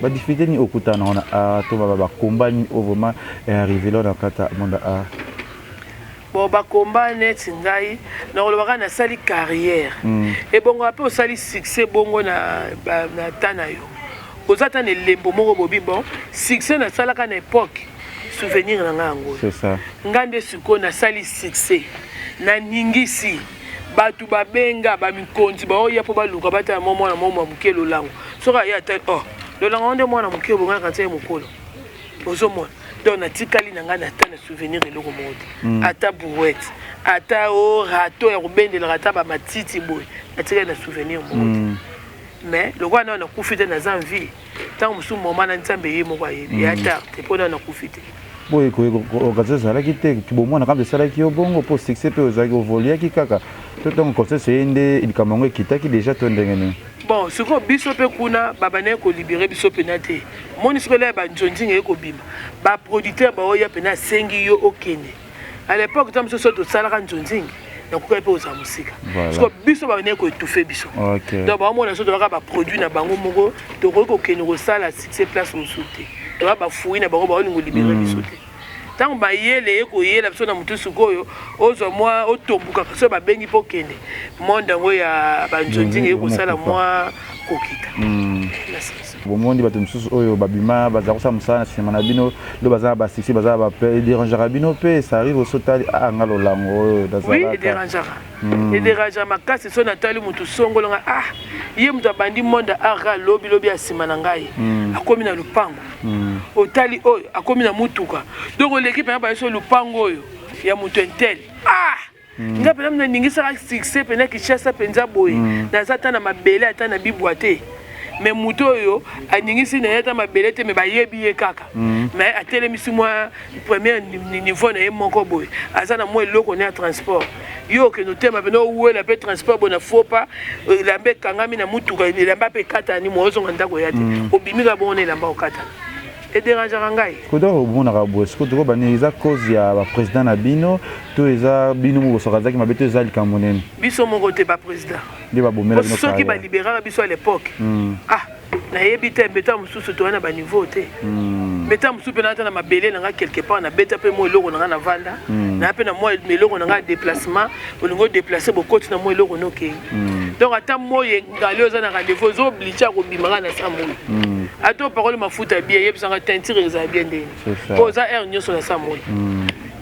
Speaker 3: Badifficulté nini okutana nango na art, to bakomba nini oyo vraiment arrivé lo na kati ya monde ya art?
Speaker 2: Bon, bakomba neti ngai nakolobaka nasali carrière, ebongo mpe osali succès bongo na ta na yo, oza ata na elembo moko bobi. Bon, succès nasalaka na époque, souvenir na ngai yango.
Speaker 3: C'est ça.
Speaker 2: Ngai nde sikoyo nasali succès, naningisi bato, babenga bamikonzi, baoya mpo baluka batala mwa mwana mwa moke Lolango. Soki aye ata, oh, Lolango ngo nde mwana moke obongaka ntia ye mokolo, ozomona. Donc natikali na ngai na ata na souvenir eloko moko te, ata brouette, ata o râteau ya kobendelaka ata bamatiti boye, natikali na souvenir moko te. Mais lokola nao nakufi te, naza en vie, ntango mosusu moma na Nzambe ye moko ayebi, ya tard te mpo nao nakufi te.
Speaker 3: Boye occasion ezalaki te bomwana kambe esalaki yo bongo mpo succès mpe ozalaki ovoliaki kaka, to ntango conscience eye nde likambo yango ekitaki déjà, to ndenge nini?
Speaker 2: Bon, sikoyo biso mpe kuna babandaki kolibérer biso mpena te. Moni sikoyo elaya banzonzinga eye kobima, baproducteur baoya mpena, asengi yo okende. À l'époque ntango mosusu so tosalaka nzonzingi, nakokaki mpe kozala mosika. Sikoyo biso babandaki koétouffe biso. Donc baomona so tozalaka baproduit na bango moko, tokoki kokende kosala succès place mosusu te, toza bafui na bango, baolinga olibérer biso te. Ntango mayele ye koyela biso na motu, sikoyo ozwa mwa otombukaka, soki babengi mpo okende monde yango ya banzonzinga, ye kosala mwa kokita.
Speaker 3: Bomoni bato mosusu oyo babima, baza kosala mosala na nsima na bino, lo baza na basuccès, baza na edérangeaka bino mpe? Ça arrive osotali a nga Lolango oyo?
Speaker 2: Oui, edérangeaka, edérangeaka makasi. So natali motu songolonga, ah, ye moto abandi monde art, lobi lobi ya nsima na ngai akomi na lupango, otali oyo akomi na mutuka, donc oleki mpena bayeso lupango oyo ya moto intel. Ah, nga mpena naningisaka succès mpena Kinshasa mpenza boye, naza ata na mabele, ata na bibwa te, mais moto oyo aningisi na ye ata mabele te, mais bayebi ye kaka, mais atelemisi mwa premier niveau na ye moko boye, aza na mwa eloko ne ya transport. Yo okende otema mpena, owela mpe transport boye na fopa, elamba ekangami na mutuka, elamba mpe ekatani, mo ozonga ndako ya te, obimi kaka bongo na elamba okatana. Edérangeaka ngai.
Speaker 3: Koda omonaka boye, sikoyo tokobani, eza cause ya baprésident na bino, to eza bino mo bosaka ezalaki mabe, to eza likambo nini?
Speaker 2: Biso moko te, baprésident.
Speaker 3: Nde babomela bino.
Speaker 2: Soki balibéraka biso à l'époque, ah, nayebi te, mbeta mosusu toya na baniveau te. Mbeta mosusu mpe naata na mabele na nga quelque part, nabeta mpe mwa eloko na nga, na vanda naa mpe na mwa eloko na nga ya déplacement. Olingi odéplace, bokoti na mwa eloko nokei. Donc ata moi engali, oza na rendez-vous, oza obligé ya kobima kaka na sa moi. Ata opakoli mafuta bien, yebisanga teinture ezala bien ndeni, mpo oza heure nyonso na sa moi.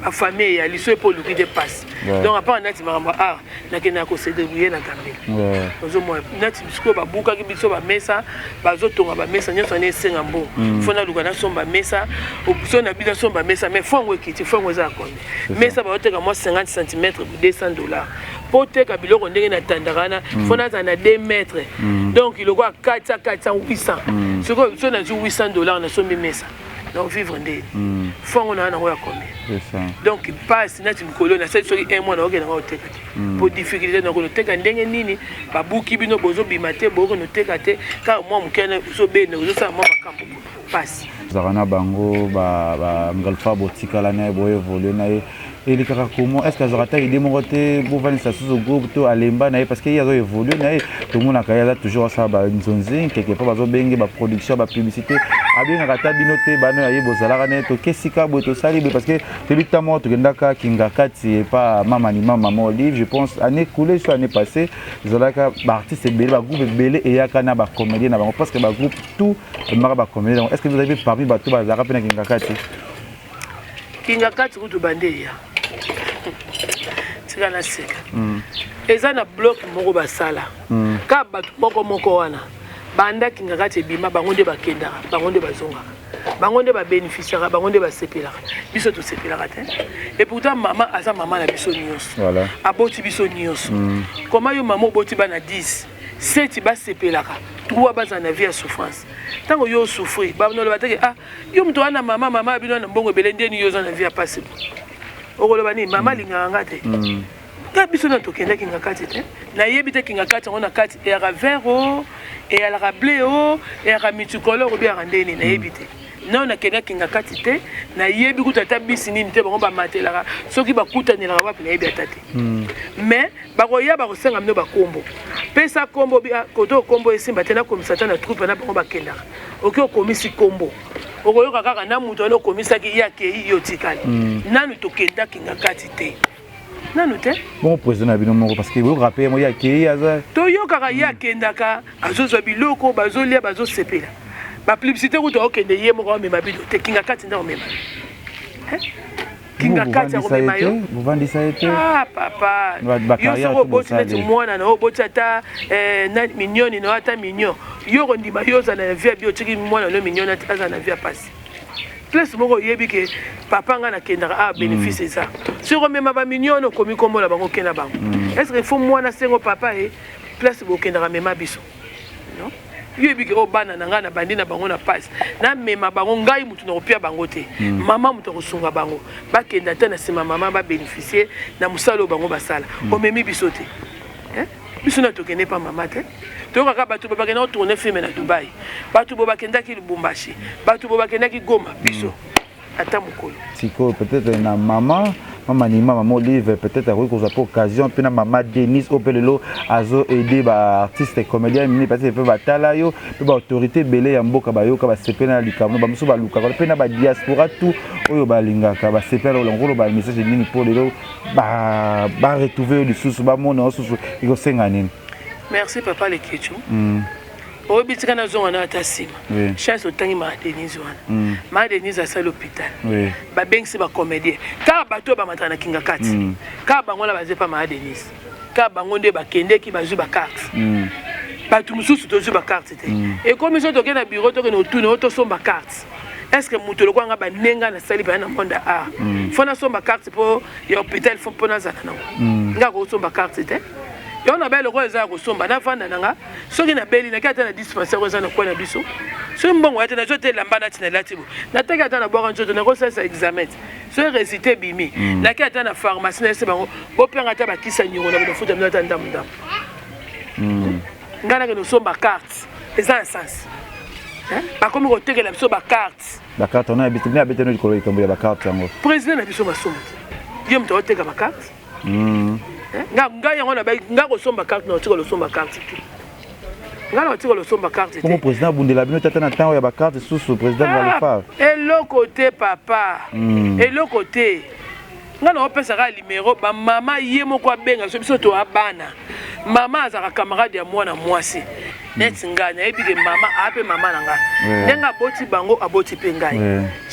Speaker 2: Bafamille eyali so epo oluki te passe. Donc apart nati makambo ya art, nakendaka kose débrouiller na Gambela. Ozomona nati sikoyo babukaki biso bamesa, bazotonga bamesa nyonso wana, esenga mbongo. Fo naluka nasomba mesa. So na biso nasomba mesa, mais fongo ekiti, fongo eza ya combien? Mesa bazoteka mwa 50 cm 200 $. Mpo teka biloko ndenge natandaka wana, fo nazala na 2 mètres. Donc lokola 400, 400, 800. Sikoyo so nazwi 800 $, nasombi mesa, donc vivre nde fongo na nango ya combien? Donc pasi nati mikolo nasali soki un mois naokende nga oteka te, po difficulté nakoni oteka ndenge nini? Babuki bino, bozobima te, bokokende oteka te, kaka mwa moke ozobenda, ozosala mwa makambo, pasi.
Speaker 3: Ozalaka na bango bangalfa, botikala na ye, boévolue na ye, elekaka comment? Est ce que azwaka ata idée moko te bovandisa susu groupe, to alemba na ye? Parce que ye azo évolue na ye, tomonaka ye aza toujours asala banzonzi quelque part, bazobenge baproduction, bapublicité, abengaka ata bino te? Bano ya ye bozalaka na ye, toke sika boye, tosali boye, parce que toyebi ta moko tokendaka kinga kati epa mama ni mama mama Olive, je pense année coulée, so année passée, ezalaka baartiste ebele, bagroupe ebele eyaka na bacomédien na bango, parce que bagroupe tout emaka bacomédien na bango. Est ce que vous avez parmi bato bazalaka mpe na kinga kati?
Speaker 2: Kinga kati kutu bande eya, tika na seka. Eza na bloc moko basala kaka bato moko moko wana. Banda kinga kati ebima, bango nde bakendaka, bango nde bazongaka, bango nde babénéficiaka, bango nde basepelaka. Biso tosepelaka te. Et pourtant mama aza mama na biso nyonso. Aboti biso nyonso. Koma yo mama oboti bana 10, 7 basepelaka, 3 bazala na vie ya souffrance. Ntango yo osouffrir, banoloba teke: "Ah, yo moto wana, mama, mama ya bino na mbongo ebele, ndeni yo oza na vie ya pasi?" Okoloba nini? Mama alingaka nga te. Nga biso na tokendaki nga kati te, nayebi te kinga kati yango na kati eyaka vert o, eyalaka bleu o, eyaka multicolore obi eyaka ndeni, nayebi te. Non, nakendaki kinga kati te, nayebi kutu ata bisi nini te. Bango bamatelaka, soki bakutanelaka wapi, nayebi ata te. Mais bakoya, bakosenga bino bakombo, pesa kombo koto, kombo esimba te, nakomisa ata na troupe na bango bakendaka. Oki okomisi kombo, okoyoka kaka na moto wana okomisaki ye akei, yo tikali. Nanu tokendaki nga kati te, nanu te.
Speaker 3: Bongo président na bino moko, parce que boyoka mpe mo ye akei aza
Speaker 2: Toyokaka ye akendaka, azozwa biloko, bazolia, bazosepela, bapublicité kutu akokende ye moko, amema bino te. Kinga kati nde akomema, kinga kati akomema yo.
Speaker 3: Bovandisa ye te?
Speaker 2: Ah papa, yo soki oboti neti mwana na yo, oboti ata mignoni na yo, ata mignon, yo kondima yo ozala na vie ya bi otiki mwana na yo mignon azala na vie ya pasi? Place moko oyebi ke papa ngai nakendaka a bénéfice eza soki omema bamignon, okomi kombo na bango, okenda bango. Est ce que il faut mwana sengo papa e place bokendaka, mema biso? Non, yo yebi ke oyo bana na ngai na bandi na bango na pasi, namema bango ngai motu na kopia bango te. Mama moto akosunga bango, bakenda te na nsima mama, babénéficie na mosala oyo bango basala. Omemi biso te, biso na tokende pa mama te. Toyokaka bato bo bakendaki kotourne film na Dubai, bato bo bakendaki Lubumbashi, bato bo bakendaki Goma, biso ata mokolo.
Speaker 3: Sikoyo peut-être na mama, mama nima, mama Olive, peut-être akoki kozwa mpe occasion mpe na mama Denise oyo mpe lelo azo aide baartiste comédien mingi, parce mpe batala yo mpe baautorité ebele ya mboka bayoka, basepela na likambo, bamosusu balukaka mpe na badiaspora, tout oyo balingaka basepela. Olongo koloba message nini mpo lelo baretrouve yo lisusu, bamona yo susu? Ekosenga nini?
Speaker 2: Merci papa Lekechu. Oyebi, tika nazonga na ata nsima. Chance otangi maa Denise wana. Maa Denise asali hôpital, babengisi bacomédien, kaka bato oyo bamataka na kinga kati, kaka bango wana baza epa maa Denise, kaka bango nde bakendeki, bazwi bacarte. Bato mosusu tozwi bacarte te. Ekomi so tokende na bureau, tokende otuna oyo tosomba carte. Est ce que moto lokola nga, banenga nasali baya na monde ya art, fo nasomba carte mpo ya hôpital, fo mpo nazala nango? Nga kosomba carte te. Yango na baya lokola eza ya kosomba, navanda na nga. Soki nabeli, naki ata na dispensaire oyo eza na kwe na biso. Soki mbongo ya te, nazwa te elamba nati nalati bo, nataki ata na bwaka nzoto, nakosalisa examen te. Soki résultat ebimi, naki ata na pharmacie, nayese bango bopianga ata bakisa niongo na bonafuta bino ata ndambu ndambu. Ngai nakende kosomba carte, eza na sens? Bakomi kotekela biso bacarte.
Speaker 3: Bacarte wana abetano likolo, likambo ya bacarte yango.
Speaker 2: Président na biso masumu te, ye moto aoteka bacarte. Ngai yango nga kosomba carte, na otika losomba carte te. Ngai na otika losomba carte
Speaker 3: te. Président abundela bino tata na ntango ya bacarte susu, président Valefar?
Speaker 2: Eloko te papa, eloko te. Ngai na opesaka numéro bamama, ye moko abenga biso. Biso toya bana. Mama azalaka camarade ya mwana mwasi. Neti ngai nayebi ke mama aa mpe mama na ngai, ndenge aboti bango, aboti mpe ngai,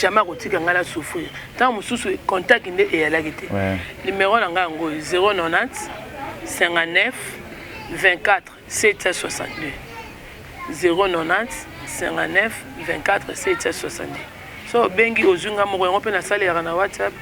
Speaker 2: jamais akotika ngai na souffrir. Ntango mosusu contact nde eyalaki te. Numero na ngai yango 090 59 24 762, 090 59 24 762. So obengi, ozwi ngai moko. Yango mpe nasalelaka na WhatsApp.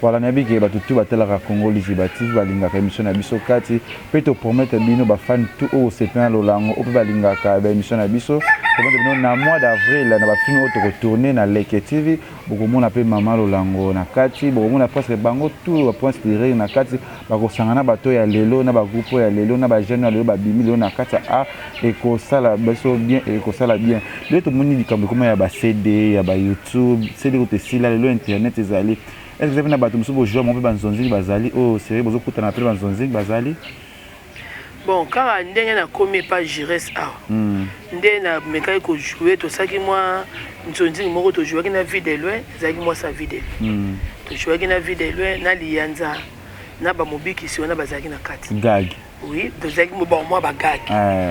Speaker 3: Voilà, nayebi ke bato tu batelaka Congo Liziba TV balingaka émission na biso kati mpe topromettre bino, bafan tu oyo osepela na lolango oyo mpe balingaka baémission na biso, promettre bino na mois d'avril, na bafilm oyo tokotourne na Leke TV, bokomona mpe mama Lolango na kati. Bokomona presque bango tout, baprince de rire na kati, bakosanga na bato ya lelo, na bagroupe oyo ya lelo, na bajeune ya lelo babimi lelo na kati ya art. Ekosala biso bien, ekosala bien. Lelo tomoni likambo ekoma ya baCD, ya baYouTube. CD kutu esila, lelo internet ezali. Est ce que mpe na bato mosusu bozwa bango mpe banzonzingi bazali oyo série, bozokutana mpe banzonzingi bazali?
Speaker 2: Bon, kaka ndenge nakomi epa Jires awa, nde namekaki kojouer. Tosalaki mwa nzonzingi moko, tojouaki na Vie de Loin, ezalaki mwasi ya Vie de Loin. Tojouaki na Vie de Loin, na Liyanza, na bamobikisi wana bazalaki na kati.
Speaker 3: Gag?
Speaker 2: Oui, tozalaki, bon, mwa bagag.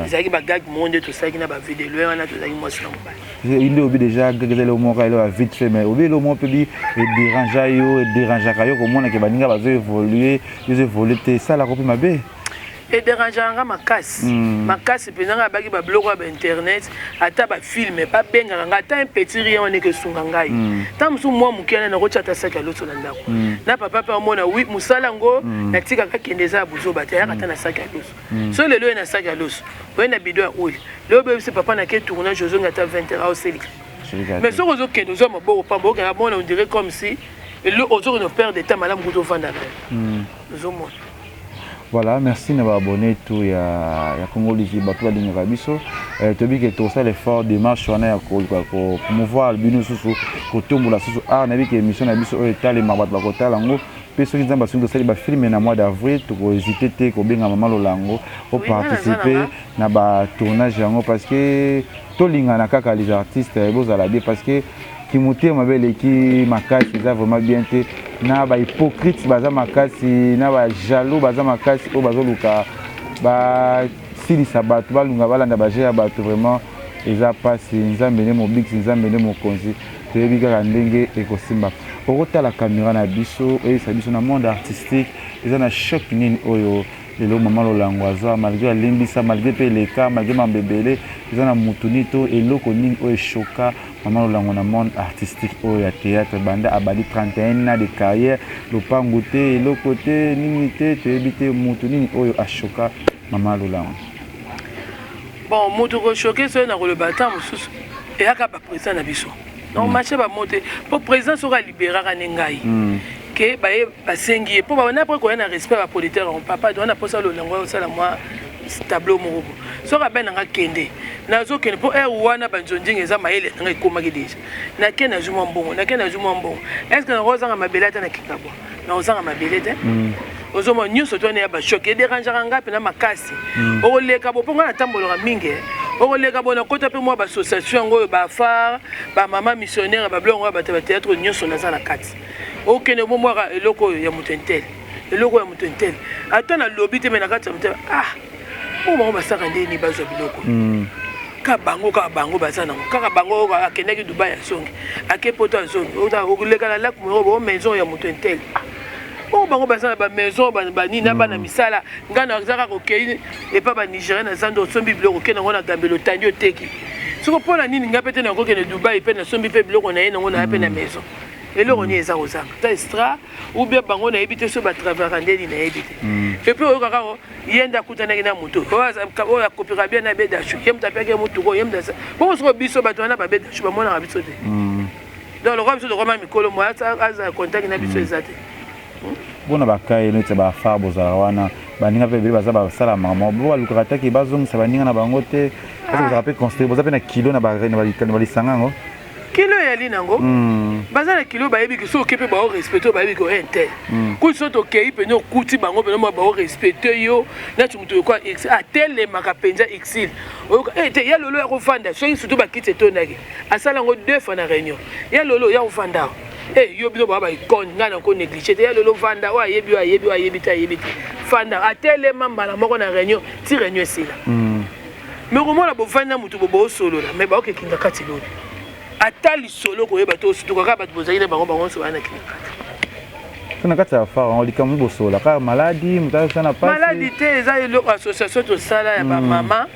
Speaker 2: Ezalaki bagag moko nde tosalaki na baVie de Loin wana, tozalaki mwasi na mobali.
Speaker 3: Nde obi déjà gag eza eloko moko, eloko ya vite fait, mais obi eloko moko mpe bi edérangea yo, edérangeaka yo komona ke baninga bazo évolue, yo ozo évolue te, esalaka mpe mabe?
Speaker 2: Edérangeaka nga makasi, makasi mpenza. Ngai abaki babiloko ya bainternet, ata bafilm babengaka ngai, ata un petit rien wana ekesunga ngai. Ntango mosusu mwa moke wana nakotia ata saki ya loso na ndako na papa mpe amona wi mosala yango natikaka kende, eza ya bozoba te. Ayaka ata na saki ya loso. So lelo oye na saki ya loso, oye na bidon ya huile, lelo oyebisi papa nake tournage, ozongi ata 20 heures, aoselika. Mais soki ozokende, ozwa maboko pamba, okende amona, on dirait comme si ozokende perdre temps. Malamu kuta ovanda na yo, ozomona.
Speaker 3: Voilà, merci na baabonné tout ya Congo Liziba, bato balingaka biso. Toyebi ke tosala effort, démarche wana ya koluka kopromouvoir bino susu, kotombola susu art. Nayebi ke émission na biso oyo etalema, bato bakotala yango mpe. Soki Nzambe asungi, tosali bafilm na mois d'avril, tokohésite te kobenga mama Lolango oparticipe na batournage yango, parce que tolingana kaka, les artistes bozala bien, parce que kimotema mabe eleki makasi, eza vraiment bien te. Na bahypocrite baza makasi, na bajaloux baza makasi, oyo bazoluka basilisa bato, balunga balanda baje ya bato. Vraiment eza mpasi. Nzambe nde mobikisi, Nzambe nde mokonzi. Toyebi kaka ndenge ekosimba. Okotala caméra na biso, oyebisa biso na monde artistique eza na choc nini oyo lelo mama Lolango azwa, malgré alimbisa, malgré mpe eleka, malgré mambo ebele, eza na mutu nini to eloko nini oyo echoka mama Lolango na monde artistique oyo ya théâtre, banda abandi 31 ans de carrière, lopangu te, eloko te, nini te, toyebi te mutu nini oyo achoka mama Lolango?
Speaker 2: Bon, moto kochoquer, soki na koloba, ata mosusu eyaka baprésident na biso. Donc marché bamo te, mpo président soki aliberaka nde ngai ke baye basengi ye, mpo bana après koya na respect ya baproducteur yango. Papa wana mposa Lolango osala mwa tableau moko bo, soki abe nanga kende, nazokende, mpo heure wana banzonzinga eza mayele nanga ekomaki déjà. Nake nazwi mwa mbongo, nake nazwi mwa mbongo. Est ce que nakozanga mabele? Ata na Kingabwa nakozanga mabele te. Ozomona nyonso to wana ya bachoc edérangeaka ngai mpena makasi. Okoleka bo, mpo ngai natambolaka mingi. Okoleka bo, nakota mpe mwa baassociation yango oyo, bafare, bamama missionnaire, babiloko oyo, bato ya batéâtre nyonso naza na kati. Okende bomwaka eloko oyo ya moto intel, eloko oyo ya moto intel, ata nalobi te, me na kati ya motema, ah, oyo bango basaka ndeni bazwa biloko kaka bango, kaka bango baza nango, kaka bango oyo akendaki Dubai azongi, ake Poto azongi. Okoleka na lac moko bo, maison ya moto intel, oyo bango baza na bamaison banini na bana misala. Ngai naza kaka okei epa banigérien na zando, osombi biloko, okende yango na Gambela, otandi, oteki. Soko mpo na nini ngai mpe te nakokende Dubai mpe nasombi mpe biloko na ye nango na ya mpe na maison? Eloko nini eza kozanga? Eza extra ou bien bango nayebi te so batravaillaka ndeni, nayebi te. Et puis oyoka kaka ye nde akutanaki na moto oyo akopika bien na Bedashu, ye moto apiaki ye motuko, ye moto. Bongo soko biso bato wana baBedashu bamonaka biso te. Donc lokola biso tokoma mikolo, mo azala contact na biso eza te.
Speaker 3: Mpona bakaye neti baafare bozalaka wana, baninga mpe ebele baza basala makambo bo balukaka taki bazongisa baninga na bango te. Bozalaka mpe construire, boza mpe na kilo na balisanga yango?
Speaker 2: Kilo eyali nango. Baza na kilo, bayebi ke soki oke mpe baorespecte, bayebi ke oye te. Kuti so tokei pene, okuti bango pene mwa baorespecte yo neti moto lokwa x atelemaka mpenza exil. Oyoka te ya lolo ya kovanda, soki surtout bakiti etondaki, asala yango deux fois na réunion, ya lolo ya kovanda awa. Yo bino baa baicone, ngai nako néglige te. Ya lolo vanda, oyo ayebi, oyo ayebi, oyo ayebi te, ayebi te. Fanda atelema mbala moko na réunion ti réunion esila. Mais okomona bovandi na motu boosolola, mais baoke Kingakati lobi, ata lisolo koyeba te, osutuka kaka bato bozali na bango, bango nyonso baya na Kingakati.
Speaker 3: So na kati ya phare yango, likambo bosola kaka maladi, moto aza na pasi?
Speaker 2: Maladi te, eza eloko association tosala ya bamama.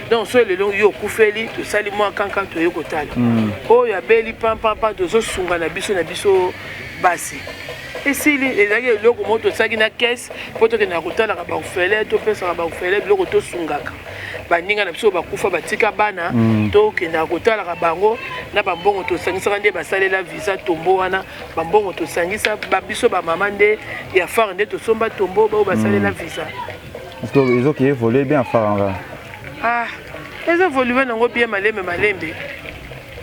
Speaker 2: Donc so lelo yo okufeli, tosali mwa kanka, toye kotala oyo abeli pampampa, tozosunga na biso na biso basi, esili. Ezalaki eloko moko tosalaki na caisse mpo tokendaka kotalaka baorphelin, topesaka baorphelin biloko, tosungaka baninga na biso oyo bakufa batika bana. Tokendaka kotalaka bango na bambongo tosangisaka nde basalela visa tombo wana. Bambongo tosangisa biso bamama nde ya phare nde tosomba tombo baoyo basalela visa.
Speaker 3: Parce que ezoki évolue bien, phare nga?
Speaker 2: Ah, eza évolue nango bien, malembe malembe.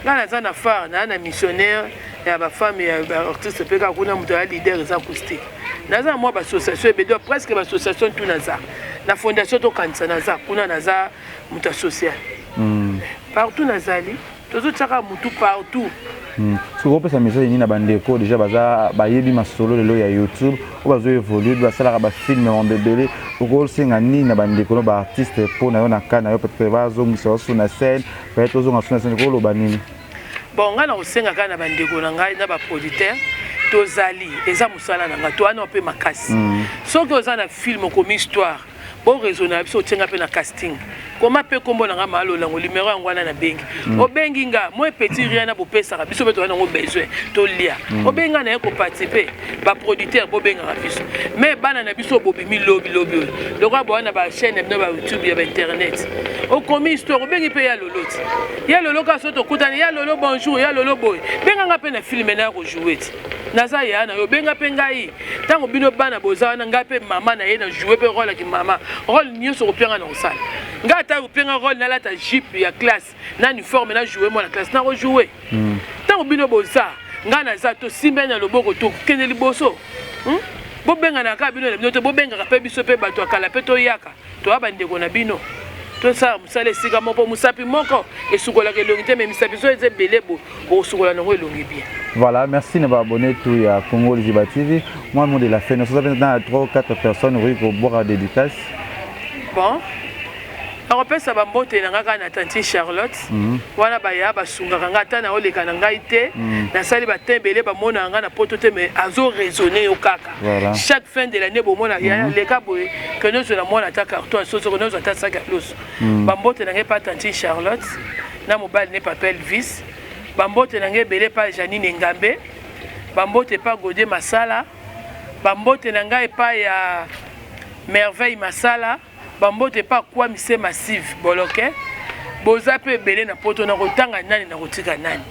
Speaker 2: Nga naza na phare, naa na missionnaire ya bafemme ya baartiste mpe kaka kuna moto ya leader eza acoustique. Naza na mwa baassociation ebele, donc presque baassociation tu naza na fondation Tokanisa, naza kuna, naza moto ya social. Partout nazali, tozotiaka motu partout.
Speaker 3: Soki okopesa message nini na bandeko déjà baza bayebi masolo lelo ya YouTube oyo bazo évolue, basalaka bafilm mambo ebele, okosenga nini na bandeko no baartiste mpo na yo na ka na yo, peut-être bazongisa yo na scène, peut-être ozonga su na scène, okoloba nini?
Speaker 2: Bon, ngai na kosenga kaka na bandeko na ngai na baproducteur, tozali, eza mosala na ngai, towana mpe makasi. Soki oza na film, okomi histoire, boraisonne na biso, otienga mpe na casting, koma mpe nkombo na ngai Maalolango, numero yango wana nabengi. Obengi nga, moi petit rien na bopesaka biso mpe toza nango besoin tolia. Obengi nga, naye koparticipe. Baproducteur, bobengaka biso, mais bana na biso bobimi lobi lobi oyo lokola boya na bachaîne na bino ba YouTube ya bainternet, okomi histoire, obengi mpe ya lolo ti ya lolo kaka so tokutani, ya lolo bonjour, ya lolo boye, benganga mpe na film na ya kojouer ti naza ya na yo, benga mpe ngai. Ntango bino bana boza wana, ngai mpe mama na ye na joue mpe rôle yaki mama, rôle nyonso kopianga na kosala ngai, ata kopianga rôle nalata jupe ya classe na uniforme na joue mwana classe, nakojoue. Ntango bino boza, ngai naza, tosimbi na loboko, tokende liboso, Bobenganaka kaka bino na bino te, bobengaka mpe biso mpe bato ya kala mpe toyaka, toya bandeko na bino, tosala mosala esika moko. Mosapi moko esukolaka elongi te, mais misapi so eza ebele boye, okosukola nango elongi bien.
Speaker 3: Voilà, merci na baabonné tout ya Congo Liziba TV. Moi, mot de la fin, nous sommes dans 3 ou 4 personnes, oui, pour boire dédicace.
Speaker 2: Bon, nakopesa bambote na ngai kaka na tantine Charlotte. Wana baya basungaka ngai, ata naoleka na ngai te. Nasali batin ebele, bamonaka ngai na poto te, mais azo raisonne yo kaka. Chaque fin de l'année bomona yaya leka boye, kende ozwela mwana ata carton ya soso, kende ozwa ata sac ya loso. Bambote na ngai pa tantine Charlotte na mobali ne papa Elvis. Bambote na ngai ebele pa Janine Engambe. Bambote pa Gode Masala. Bambote na ngai epai ya Merveille Masala. Bambote epa Kwamise Massive Boloke. Boza mpe ebele na poto, na kotanga nani, na kotika nani?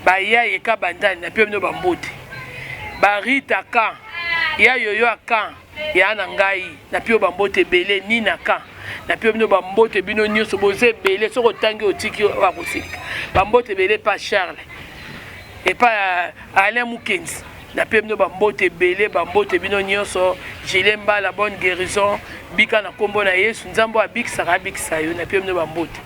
Speaker 2: Baya yeka bandani na mpe bino bambote. Barita kan ya yoyo akan ya na ngai na mpe bambote ebele. Nina kan na mpe bino bambote, bino nyonso boza ebele, soki otangi otiki akosilika. Bambote ebele pa Charles, epa Alain Mukenzi, na mpe bino bambote ebele. Bambote bino nyonso. Julien Mbala, bonne guérison, bika na nkombo na Yesu. Nzambe oyo abikisaka abikisa yo. Na mpe bino bambote.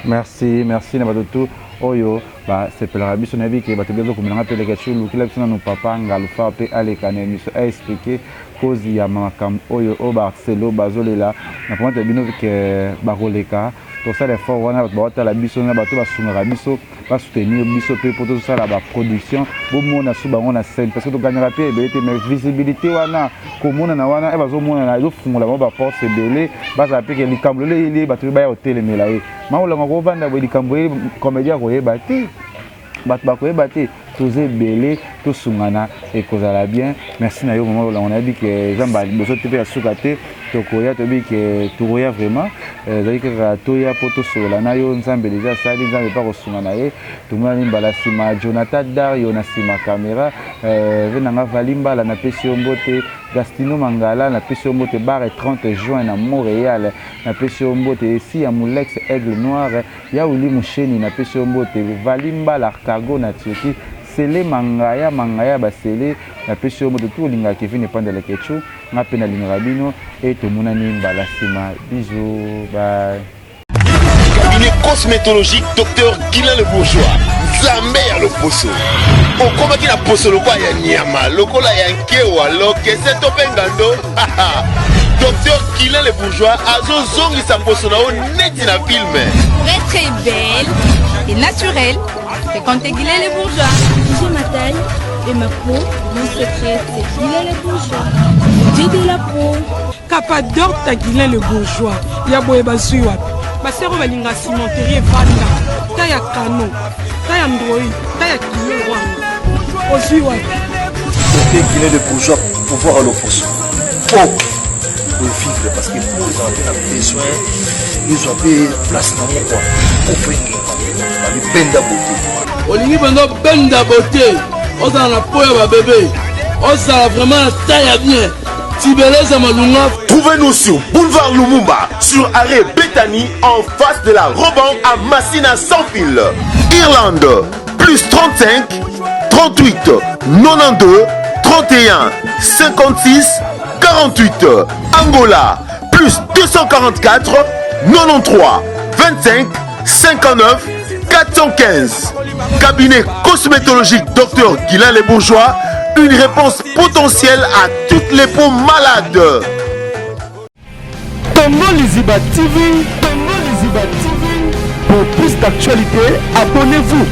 Speaker 3: Merci, merci na bato tu oyo basepelaka biso. Nayebi ke bato bezokomelanga mpe leka su lukila biso nanu papa Ngalufa mpe aleka na émission, aexplique cause ya makambo oyo oyo baartiste bazolela na promettre bino ke bakoleka. Tosala effort wana, bato baotala biso na bato basungaka biso, basoutenir biso mpe mpo tozosala baproduction, bomona su bango na scène, parce que toganyaka mpe ebele te, mais visibilité wana, komonana wana e bazomonana, ezofungola bango baforce ebele. Bazala mpe ke likambo lelo eyeli, bato mpe baya kotelemela ye. Maolanga kovanda boye, likambo ye comédien akoyeba te, bato bakoyeba te. Toza ebele, tosungana, ekozala bien. Merci na yo, mama Olango. Nayebi ke eza mbala liboso te mpe ya suka te. Tokoya, toyebi ke tokoya vraiment. Ezali kaka toya mpo tosolola na yo. Nzambe deja asali, Nzambe mpe akosunga na ye. Tomonani mbala nsima. Jonathan Dario na nsima caméra, ve nanga Vali Mbala, napesi yo mbote. Gastino Mangala, napesi yo mbote. Bare 30 juin na Montréal, napesi yo mbote. Esi ya Mulex Aigle Noir ya Willy Musheni, napesi yo mbote. Vali Mbala Cargo na Turquie, Sele Mangaya, Mangaya Basele, napesi yo mbote. Tu olingaka Kevin Epandela Kechu, nga mpe nalingaka bino e tomonani mbala nsima. Bisous, bye.
Speaker 4: Cabinet cosmétologique Dr Guilain Le Bourgeois, Nzambe ya loposo. Okomaki na poso lokola ya nyama, lokola ya nkewa, lokese to mpe ngando. Docteur Guilain le Bourgeois azozongisa poso na yo neti na film.
Speaker 8: Pour être belle et naturelle, fréquentez Guilain le Bourgeois.
Speaker 9: J'ai ma taille et ma peau, mon secret, c'est Guilain le Bourgeois. Beauté de la peau.
Speaker 10: Capador ta Guilain le Bourgeois. Ya boye bazui wapi? Basero balinga cimenterie evanda. Ta ya canon, ta ya android, ta ya kilo wana. Ozui wapi?
Speaker 11: Docteur Guilain le Bourgeois, pouvoir à l'opposition. Po vivre parce que po ezala mpe na besoin ezwa mpe place nango kua ofengi babibenda bote.
Speaker 12: Olingi mpenza obenda bote, ozala na po ya babebe, ozala vraiment na taille ya bien, tibeleza malunga.
Speaker 4: Trouvez-nous sur boulevard Lumumba, sur arrêt Bethany, en face de la Roban à Massina sans fil. Irlande, plus 35 38 92 31 56 48. Angola, plus 244 93 25 59 415. Cabinet cosmétologique Dr Guilain Les Bourgeois, une réponse potentielle à toutes les peaux malades.
Speaker 1: Congo Liziba TV, Congo Liziba TV. Pour plus d'actualités, abonnez-vous.